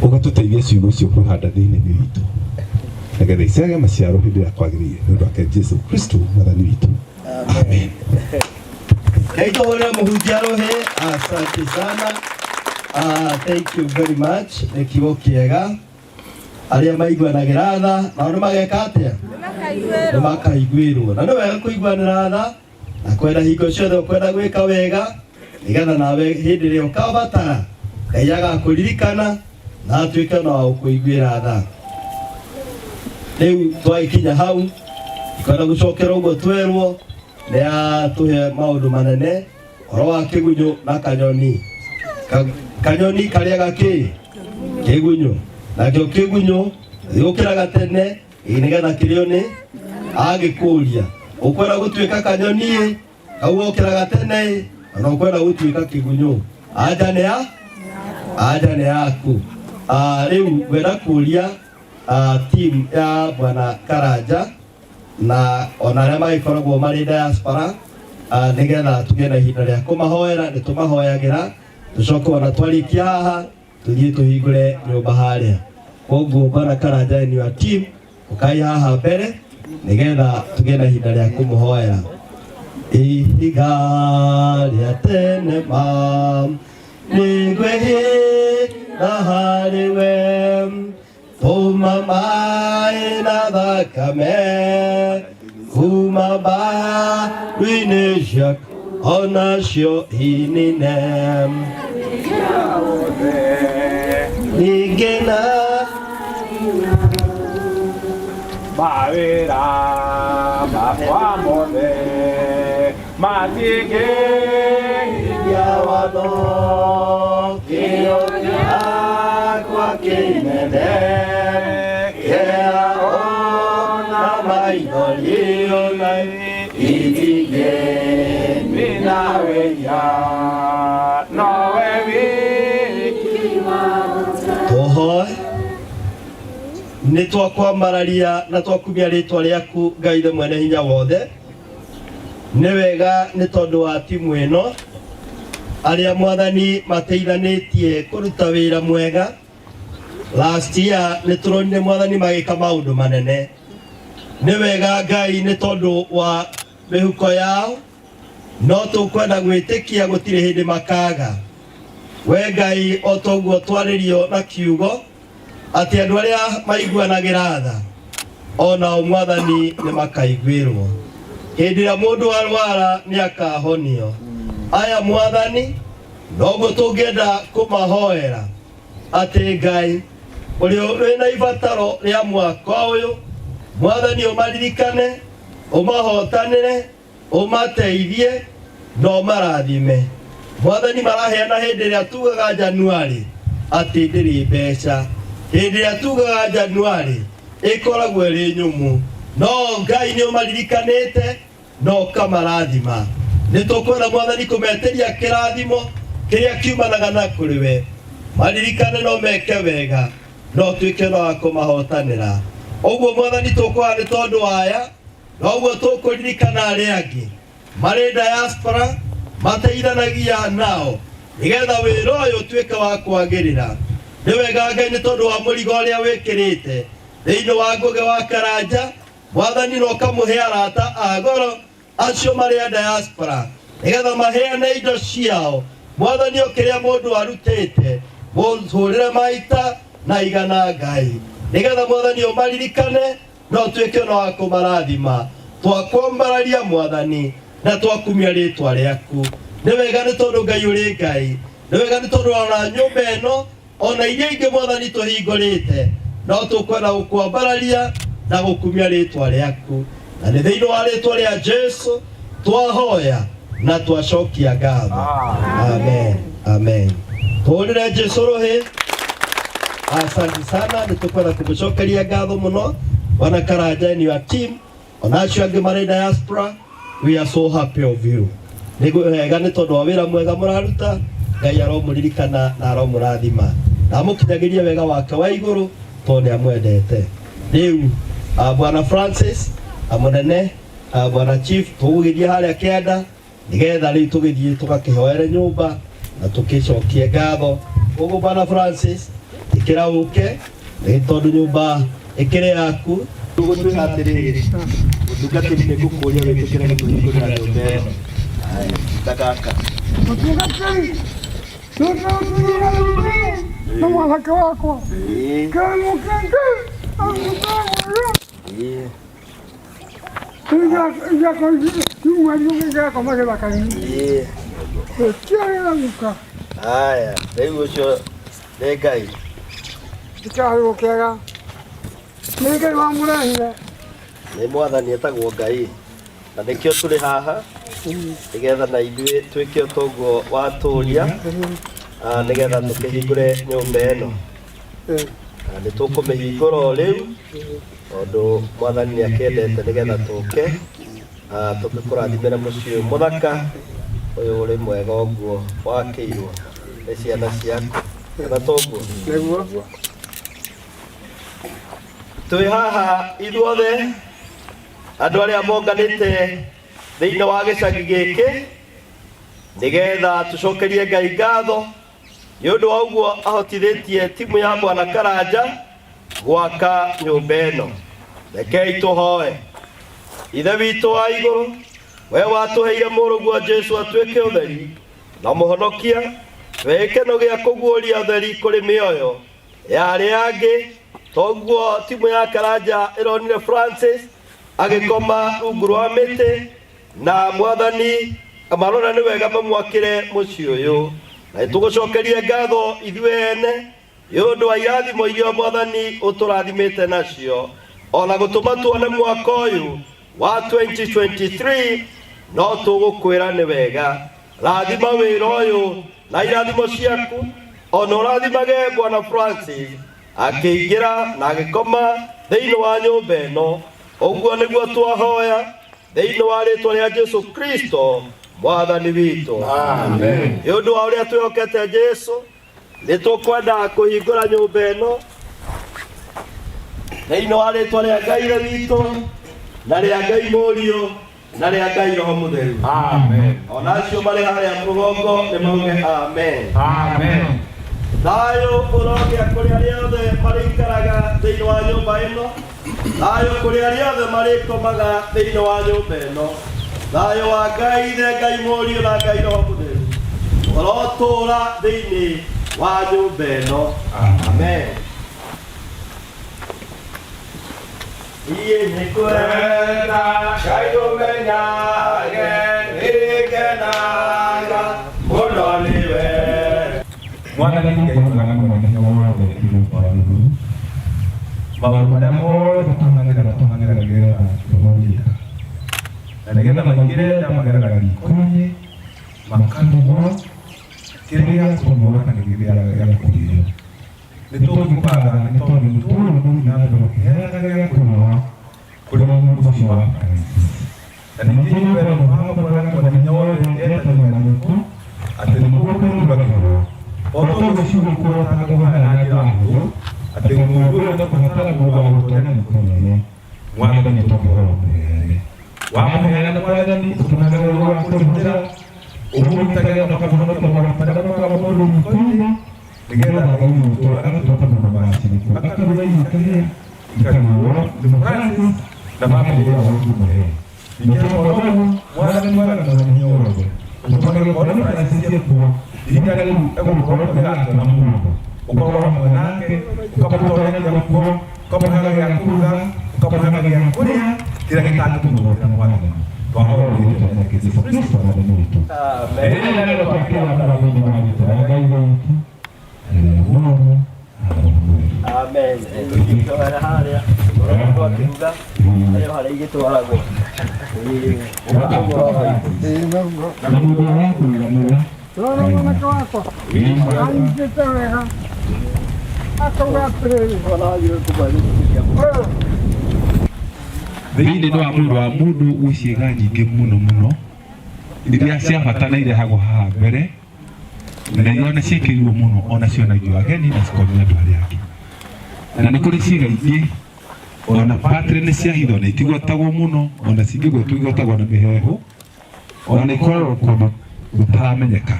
ũgatũteithia ciugo icio kwĩhanda thĩinĩ witũ nĩgetha iciage maciaro hĩndĩ ĩrĩa kwagĩrĩire nĩ ũndũ wake Jesu Kristo mwathani witũ amen. Ngai tũhũrĩre mũhunjia rũhĩ. Asante sana. Thank you very much. Nĩ kiugo kĩega. Arĩa maiguanagĩra tha nao nĩ mageka atĩa? Nĩ makaiguĩrwo. Na nĩ wega kũiguanĩra tha na kwenda hingo ciothe ũkwenda gwĩka wega nĩgetha nawe hĩndĩ ĩrĩa ũkabatara Ngai agakũririkana na atuĩke na wa gũkũiguĩra tha. Rĩu twagĩkinya hau Kwenda gũcokera ũguo twerwo nĩ atũhe maũndũ manene ũhoro wa kĩgunyũ na kanyoni. Kanyoni karĩaga kĩ? Kĩgunyũ. Nakĩo kĩgunyũ gĩũkĩraga tene ĩ nĩgetha kĩrĩo nĩ agĩkũria. Ũkwenda gũtuĩka kanyoni ĩ kau wokĩraga tene ĩ kana ũkwenda gũtuĩka kĩgunyũ? Anja nĩ ya anja nĩ yaku. Rĩu ngwenda kũria team ya Bwana Karanja na ona arĩa magĩkoragwo marĩ diaspora, nĩgetha tũgĩe na ihinda rĩa kũmahoera, nĩ tũmahoyagĩra, tũcoke ona twarĩkia haha tũthiĩ tũhingũre nyũmba harĩa. Koguo Bwana Karanja and your team, ũkai haha mbere nĩgetha tũgĩe na ihinda rĩa kũmũhoera. Ihiga rĩa tene ma nĩngwĩhĩta harĩ we, kuma maĩ na thakame, kuma mbaru-inĩ ciaku onacio inine. Ningĩ na mawĩra makwa mothe matingĩhingia watho, kĩo gĩakwa kĩnene kĩea ona maithori ona itingĩmina wĩhia, nowe wiki. Tũhoe. Nĩ twakwambararia na twakumia rĩtwa rĩaku Ngai the mwene hinya wothe. Nĩ wega nĩ tondũ wa timu ĩno arĩa Mwathani mateithanĩtie kũruta wĩra mwega. Last year nĩ tũronire Mwathani magĩka maũndũ manene. Nĩ wega Ngai nĩ tondũ wa mĩhuko yao, no tũkwenda gwĩtĩkia gũtirĩ hĩndĩ makaga. We Ngai, o toguo twarĩrio na kiugo atĩ andũ arĩa maiguanagĩra tha onao Mwathani nĩ makaiguĩrwo. Hĩndĩ ĩrĩa mũndũ arwara nĩ akahonio. Aya Mwathani, noguo tũngĩenda kũmahoera atĩ Ngai ũrĩa wĩna ibataro rĩa mwaka ũyũ, Mwathani ũmaririkane, ũmahotanĩre, ũmateithie na ũmarathime. Mwathani, maraheana hĩndĩ ĩrĩa tugaga Januari atĩ ndĩrĩ mbeca, hĩndĩ ĩrĩa tugaga Januari ĩkoragwo ĩrĩ nyũmũ, no Ngai nĩ ũmaririkanĩte na ũkamarathima. Nĩ tũkwenda Mwathani kũmetĩria kĩrathimo kĩrĩa kiumanaga na kũrĩ we. Maririkane no meke wega, no tuĩke no wa kũmahotanĩra. Ũguo Mwathani tũkũhoya nĩ tondũ waya, noguo tũkũririkana arĩa angĩ marĩ diaspora mateithanagia nao nĩgetha wĩra ũyũ ũtuĩke wa kwagĩrĩra. Nĩ wega Ngai nĩ tondũ wa mũrigo ũrĩa wĩkĩrĩte thĩinĩ wa Ngũgĩ wa Karanja, Mwathani, na ũkamũhe arata a goro acio marĩ a diaspora nĩgetha maheane indo ciao. Mwathani, o kĩrĩa mũndũ arutĩte mũhũrĩre maita na igana Ngai, nĩgetha Mwathani ũmaririkane no tuĩke no wa kũmarathima. Twakwambararia Mwathani na twakumia rĩtwa rĩaku. Nĩ wega nĩ tondũ Ngai ũrĩ Ngai, nĩ wega nĩ tondũ ona nyũmba ĩno ona iria ingĩ Mwathani tũhingũrĩte, no tũkwenda gũkwambararia na gũkumia rĩtwa rĩaku, na nĩ thĩinĩ wa rĩtwa rĩa Jesu twahoya na twacokia ngatho. Amen, amen. Tũhũrĩre Jesu rũhĩ. Asante sana, nĩ tũkwenda kũmũcokeria ngatho mũno Bwana Karanja and your team, ona acio angĩ marĩ diaspora, we are so happy of you. Nĩ wega nĩ tondũ wa wĩra mwega mũraruta. Ngai aromũririkana na aromũrathima na amũkinyagĩrie wega wake wa igũrũ tondũ nĩ amwendete. Rĩu Bwana Francis mũnene, Bwana Chief, tũgũgĩthiĩ harĩa kĩanda nĩgetha rĩu tũgĩthiĩ tũgakĩhoere nyũmba na tũkĩcokie ngatho. Ũguo Bwana Francis, ĩkĩra ũke nĩ tondũ nyũmba ĩkĩrĩ yaku. Tũgũtwĩra atĩrĩrĩ, mũtungatĩri, nĩ ngũkũria wĩtĩkĩre gũtũhingũrĩra nyũmba ĩno ta gaka. Mũtungatĩri, na mwanake wakwa kĩmũkĩngĩ gĩakoma gĩthaka-inĩ gĩtiarĩ guka. Haya, rĩu ũcio nĩ Ngai. Gĩtiarĩ gũkĩega, nĩ Ngai wamũrehire. Nĩ mwathani etagwo Ngai na nĩkĩo tũrĩ haha nĩgetha na ithuĩ twĩke o toguo watũria nĩgetha tũkĩhingũre nyũmba ĩno. Na nĩ tũkũmĩhingũra o rĩu tondũ mwathani nĩ akĩendete nĩgetha tũke tũgĩkũrathimĩre mũciĩ ũyũ mũthaka ũyũ ũrĩ mwega ũguo wakĩirwo nĩ ciana ciaku kana toguo? Nĩguo. Twĩ haha ithuothe andũ arĩa monganĩte thĩinĩ wa gĩcagi gĩkĩ nĩgetha tũcokerie Ngai ngatho nĩ ũndũ wa ũguo ahotithĩtie timu ya Bwana Karanja gwaka nyũmba ĩno. Rekei tũhoe. Ithe witũ wa igũrũ, we watũheire mũrũguo Jesu atuĩke ũtheri na mũhonokia, tũhe gĩkeno gĩa kũguũria ũtheri kũrĩ mĩoyo ya arĩa angĩ. Toguo timu ya Karanja ĩronire Francis agĩkoma rungu rwa mĩtĩ na mwathani marona nĩ wega mamwakĩre mũciĩ ũyũ. Na nĩtũgũcokerie ngatho ithuĩ ene nĩ ũndũ wa irathimo iria mwathani ũtũrathimĩte nacio ona gũtũma tuone mwaka ũyũ wa 2023. No tũgũkwĩra nĩ wega, rathima wĩra ũyũ na irathimo ciaku, ona ũrathimage Bwana Francis akĩingĩra na agĩkoma thĩinĩ wa nyũmba ĩno. Ũguo nĩguo twahoya thĩinĩ wa rĩtwa rĩa Jesu Kristo mwathani witũ. Amen. Nĩ ũndũ wa ũrĩa twĩhokete Jesu, nĩ tũkwenda kũhingũra nyũmba ĩno thĩinĩ wa rĩtwa rĩa Ngai Ithe witũ na rĩa Ngai Mũriũ na rĩa Ngai Roho Mũtheru. Amen. Ona acio marĩ harĩa mũgongo nĩ mauge amen. Amen. Thayũ ũrogĩa kũrĩ arĩa othe marĩikaraga thĩinĩ wa nyũmba ĩno, thayũ kũrĩ arĩa othe marĩkomaga thĩinĩ wa nyũmba ĩno, thayũ wa Ngai Ithe, Ngai Mũriũ na Ngai Roho Mũtheru ũrotũũra thĩinĩ wa nyũmba ĩno. Amen. Niĩ nĩ kwenda Ngai ũmenyage nĩngenaga mũno nĩwe. Mwathani Ngai mwega na mwene hinya wothe igũrũ wa igũrũ, maũndũ marĩa mothe tũhang'agĩra tũhang'agĩra nĩgetha tũhũnĩka na nĩgetha maingĩre nda magereraga riko-inĩ makarugwo kĩrĩa gĩa kũnyuo kana kĩrĩa gĩa kũrĩo. Nĩ tũngĩkũgatha nĩ tondũ nĩ tũĩ nĩ ũthiĩ na mbere ũkĩheanaga gĩa kũnyua kũrĩ mũciĩ wa Francis. Na ningĩ nyũmba ĩno mũhaka mwega na mwene hinya wothe yetagwo na gũkũ atĩ nĩkuo kũrugagĩrwo. O toguo ciugo kũrotaga kũhaya na njĩra hũthũ atĩ mũndũ ũyũ nĩ kũbatara mũndũ wa gũtonya nĩ kũnene. Mwathani tũkũhoya ũmũheane. Wamũheana Mwathani ũtũmage ũũgĩ wa kũrĩhũthĩra, ũmũrutage na ũkamũhonokia maũndũ marĩa mokaga mũndũ riko-inĩ nĩgetha Ngai witũ agatuĩka mũndũ mũgacĩrĩku akaruga irio ikahĩa ikarĩo nĩ Francis na bamĩrĩ yao ĩngĩmũhe. Ningĩ tũkoragu Mwathani mwega na mwene hinya wothe ũtũmage gũkorwo nĩ Francis ekuo ihinda rĩu egũgũkorwo kĩgato na mũndũ ũkorwo hamwe nake ũkamũtonyagia kuo ũkamũheaga gĩa kũruga ũkamũheaga gĩa kũrĩa kĩrĩa gĩtangĩtũthũkĩra. Mwathani twahoya rĩĩtwa rĩake Jesu Kristo Mwathani witũ. Amen. Rĩrĩa rĩrĩa twakĩra thĩinĩ wa rĩĩtwa rĩa Ngai witũ na rĩa Mũriũ na Roho Mũtheru. Amen. Tũgĩtwara harĩa mũndũ akĩruga harĩa harĩa igĩtwaragwo. Na mũndũ wa kũiganĩra Rora mwanake wakwa anyitĩte wega akauga atĩrĩrĩ, ũyũ thĩinĩ wa mwĩrĩ wa mũndũ gwĩ ciĩga nyingĩ mũno mũno iria cia bata na irehagwo haha mbere na iria ona ciĩkĩrirwo mũno ona cionagio ageni na cikonio andũ arĩa angĩ. Na nĩ kũrĩ ciĩga ingĩ ona batĩrĩ nĩ cia hitho na itigwetagwo mũno, ona cingĩgwetwo igwetagwo na mĩheehũ, ona ikoragwo kũndũ gũtaramenyeka.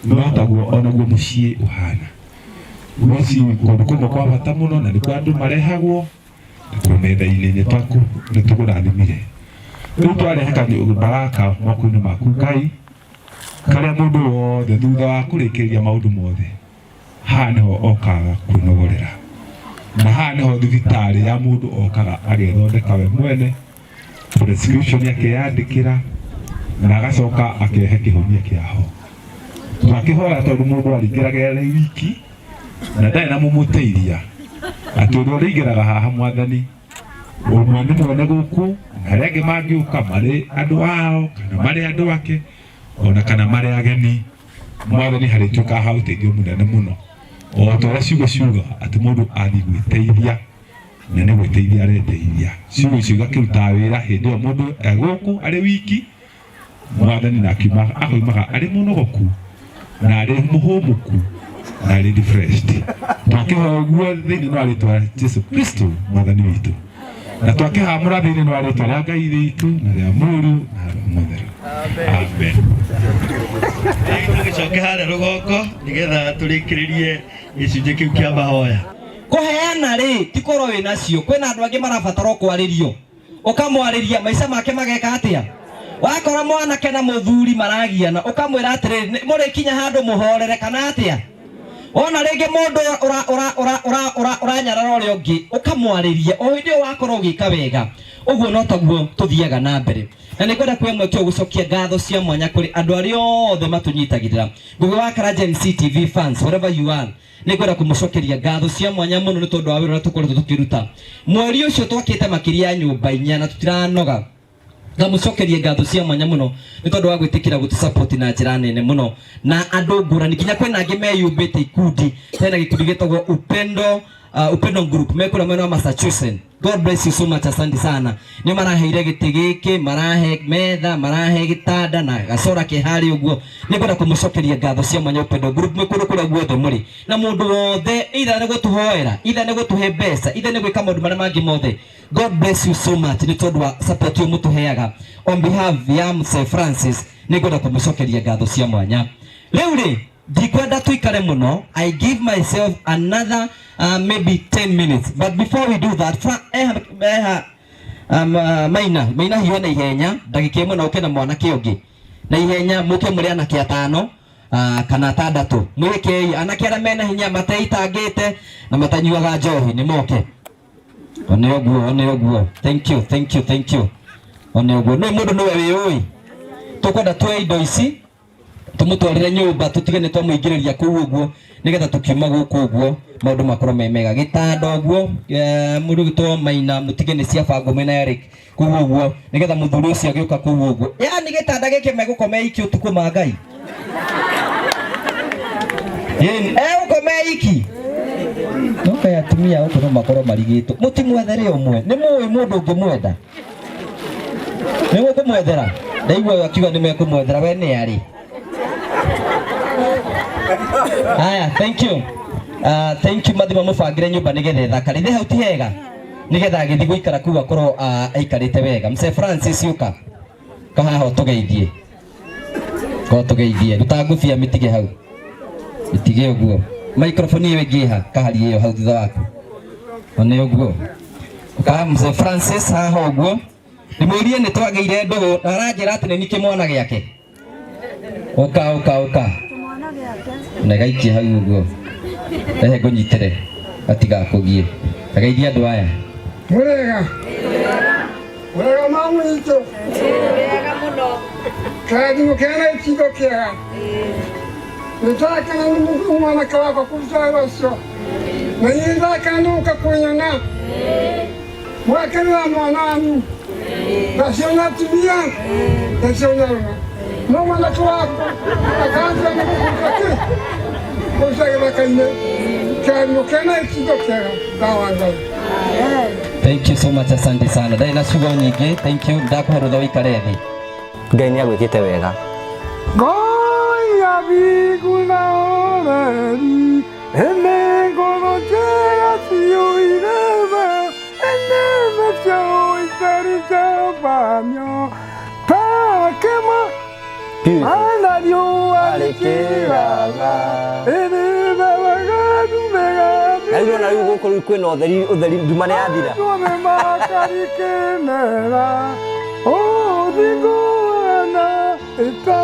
No taguo onaguo mũciĩ ũhana. Mũciĩ kũndũ kũmwe kwa bata mũno na nĩkuo andũ marehagwo nakuo metha-inĩ. Nĩ tũkũrathimire rĩu twarehe kanyũmba gaka moko-inĩ maku Ngai, karĩa mũndũ wothe thutha wa kũrĩkĩrĩria maũndũ mothe haha nĩho okaga kwĩnogorera, na haha nĩho thibitarĩ ya mũndũ okaga agethondeka we mwene prescription akeyandĩkĩra na agacoka akehe kĩhonia kĩaho. Twakĩhoya tondũ mũndũ aringĩraga arĩ wiki na ndarĩ na mũmũteithia atĩ ũrĩa ũrĩingĩraga haha Mwathani Ũmwe nĩ mwene gũkũ na arĩa angĩ mangĩũka marĩ andũ ao kana marĩ andũ ake ona kana marĩ ageni, Mwathani harĩtuĩka ha ũteithio mũnene mũno, o ta ũrĩa ciugo ciugaga atĩ mũndũ athiĩ gwĩteithia na nĩ gwĩteithia areteithia. Ciugo icio igakĩruta wĩra hĩndĩ ĩyo mũndũ e gũkũ arĩ wiki, Mwathani na akiuma akoimaga arĩ mũnogoku na arĩ mũhũmũku na arĩ refreshed. Twakĩhoya ũguo thĩinĩ wa rĩtwa rĩa Jesu Kristo Mwathani witũ, na twakĩhamũra thĩinĩ wa rĩtwa rĩa Ngai witũ na rĩa Mũriũ na Roho Mũtheru. Amen. Tũgĩcoke harĩa rũgongo nĩgetha tũrĩkĩrĩrie gĩcunjĩ kĩu kĩa mahoya. Kũheana rĩ ti korwo wĩ nacio, kwĩna andũ angĩ marabatara o kwarĩrio, ũkamwarĩria maica make mageka atĩa? Wakora mwanake na mũthuri maragiana, ũkamwĩra atĩrĩrĩ, mũrĩkinya handũ mũhorere kana atĩa? Wona rĩngĩ mũndũ ũranyarara ũrĩa ũngĩ, ũkamwarĩria o hĩndĩ ĩyo wakorwo ũgĩka wega. Ũguo no taguo tũthiaga na mbere. Na nĩ ngwenda kuoya mweke ũyũ gũcokia ngatho cia mwanya kũrĩ andũ arĩa othe matũnyitagĩrĩra. Ngũgĩ wa Karanja MC TV fans, wherever you are, nĩ ngwenda kũmũcokeria ngatho cia mwanya mũno nĩ tondũ wa wĩra ũrĩa tũkoretwo tũkĩruta. Mweri ũcio twakĩte makĩria ya nyũmba inya na tũtiranoga. Ngamũcokeria ngatho cia mwanya mũno nĩ tondũ wa gwĩtĩkĩra gũtũ support na njĩra nene mũno, na andũ ngũrani, nginya kwĩna angĩ meyumbĩte ikundi. Hena gĩkundi gĩtagwo Upendo, Upendo Group me kũrĩa mwena wa Massachusetts. God bless you so much, asante sana. Nĩ maraheire gĩtĩ gĩkĩ, marahe metha, marahe gĩtanda na gacora ke harĩa ũguo. Nĩ ngwenda kũmũcokeria ngatho cia mwanya Upendo Group mwĩ kũndũ kũrĩa guothe mũrĩ, na mũndũ wothe, either nĩ gũtũhoera, either nĩ gũtũhe mbeca, either nĩ gwĩka maũndũ marĩa mangĩ mothe. God bless you so much nĩ tondũ wa support ũyũ mũtũheaga. On behalf ya Mzee Francis nĩ ngwenda kũmũcokeria ngatho cia mwanya. Rĩu rĩ, ndikwenda tuikare mũno. I give myself another maybe 10 minutes, but before we do that, fra, eha, eha, maina maina hiyo na ihenya ndagĩka ĩmwe na ũke na mwanake ũngĩ na ihenya, mũke mũrĩ anake atano kana atandatũ, mwĩkei anake arĩa mena hinya mateitangĩte na matanyuaga njohi nĩ moke. One ũguo, one ũguo. Thank you, thank you, thank you. One ũguo nĩ mũndũ nĩwe wĩũĩ, tũkwenda tuoe indo ici tũmũtwarĩre nyũmba, tũtige nĩ twamũingĩrĩria kũu ũguo, nĩgetha tũkiuma gũkũ ũguo maũndũ makorwo me mega. Gĩtanda ũguo, mũndũ ũgĩtwo Maina, mũtige nĩ ciabangwo mwena Eric kũu ũguo, nĩgetha mũthuri ũcio agĩũka kũu ũguo, yaani gĩtanda gĩkĩ megũkoma iki ũtukũ ma Ngai. Egũkoma iki no kaĩ atumia gũkũ no makorwo marigĩtwo. Mũtimwethere ũmwe, nĩ mũĩ mũndũ ũngĩmwenda, nĩ mũkũmwethera. Ndaigua ũyũ akiuga nĩ mekũmwethera, we nĩ arĩ. Haya, thank you. Thank you. Mathima mũbangĩre nyũmba nĩgetha ĩthakare. Ithe hau ti hega, nĩgetha agĩthiĩ gũikara kũu akorwo aikarĩte wega. Mzee Francis, ũka kahaha ũtũgeithie, ko tũgeithie. Ruta ngũbia mĩtige hau, mĩtige ũguo. Microphone ĩyo ĩngĩ ĩha kahari ĩyo hau thutha waku, one ũguo. Ka Mzee Francis haha ũguo, ndĩmwĩrie nĩ twagĩire ndũgũ na aranjĩra atĩ nĩ niĩ kĩmwana gĩake. Ũka, ũka, ũka na gaikie hau ũguo, rehe ngũnyitĩre gatigakũgie. Ageithie andũ aya. Mũrega mũrega mamu witũ, kĩrathimo kĩega na gĩtindo kĩega. Nĩndakena nĩ mwanake wakwa kũruta wĩra ũcio, na niĩ nĩndakena nĩ gũka kũnyona mwakenera mwana wanyu, ndaciona atumia, ndaciona arũme, no mwanake wakwa akanjĩra nĩ gũkũruta kĩ kũruta gĩthaka-inĩ. Kĩrathimo kĩega na gĩtindo kĩega, ndawa Ngai. Thank you so much, asante sana. Ndarĩ na ciugo nyingĩ, thank you. Ndakũhe rũtha ũikare thĩ. Ngai nĩ agwĩkĩte wega. Ngoi thingu na ũreri, ĩnĩ ngoro njega ciyũire tha, ĩnĩ mĩcio icaricabanio takĩma ana riũa rĩkĩratha, ĩrĩ mewega Na rĩu ũrona rĩu gũkũ rĩu kwĩna ũtheri, ũtheri, nduma nĩ yathira. Andũ makarikenera ũthingu wana ĩta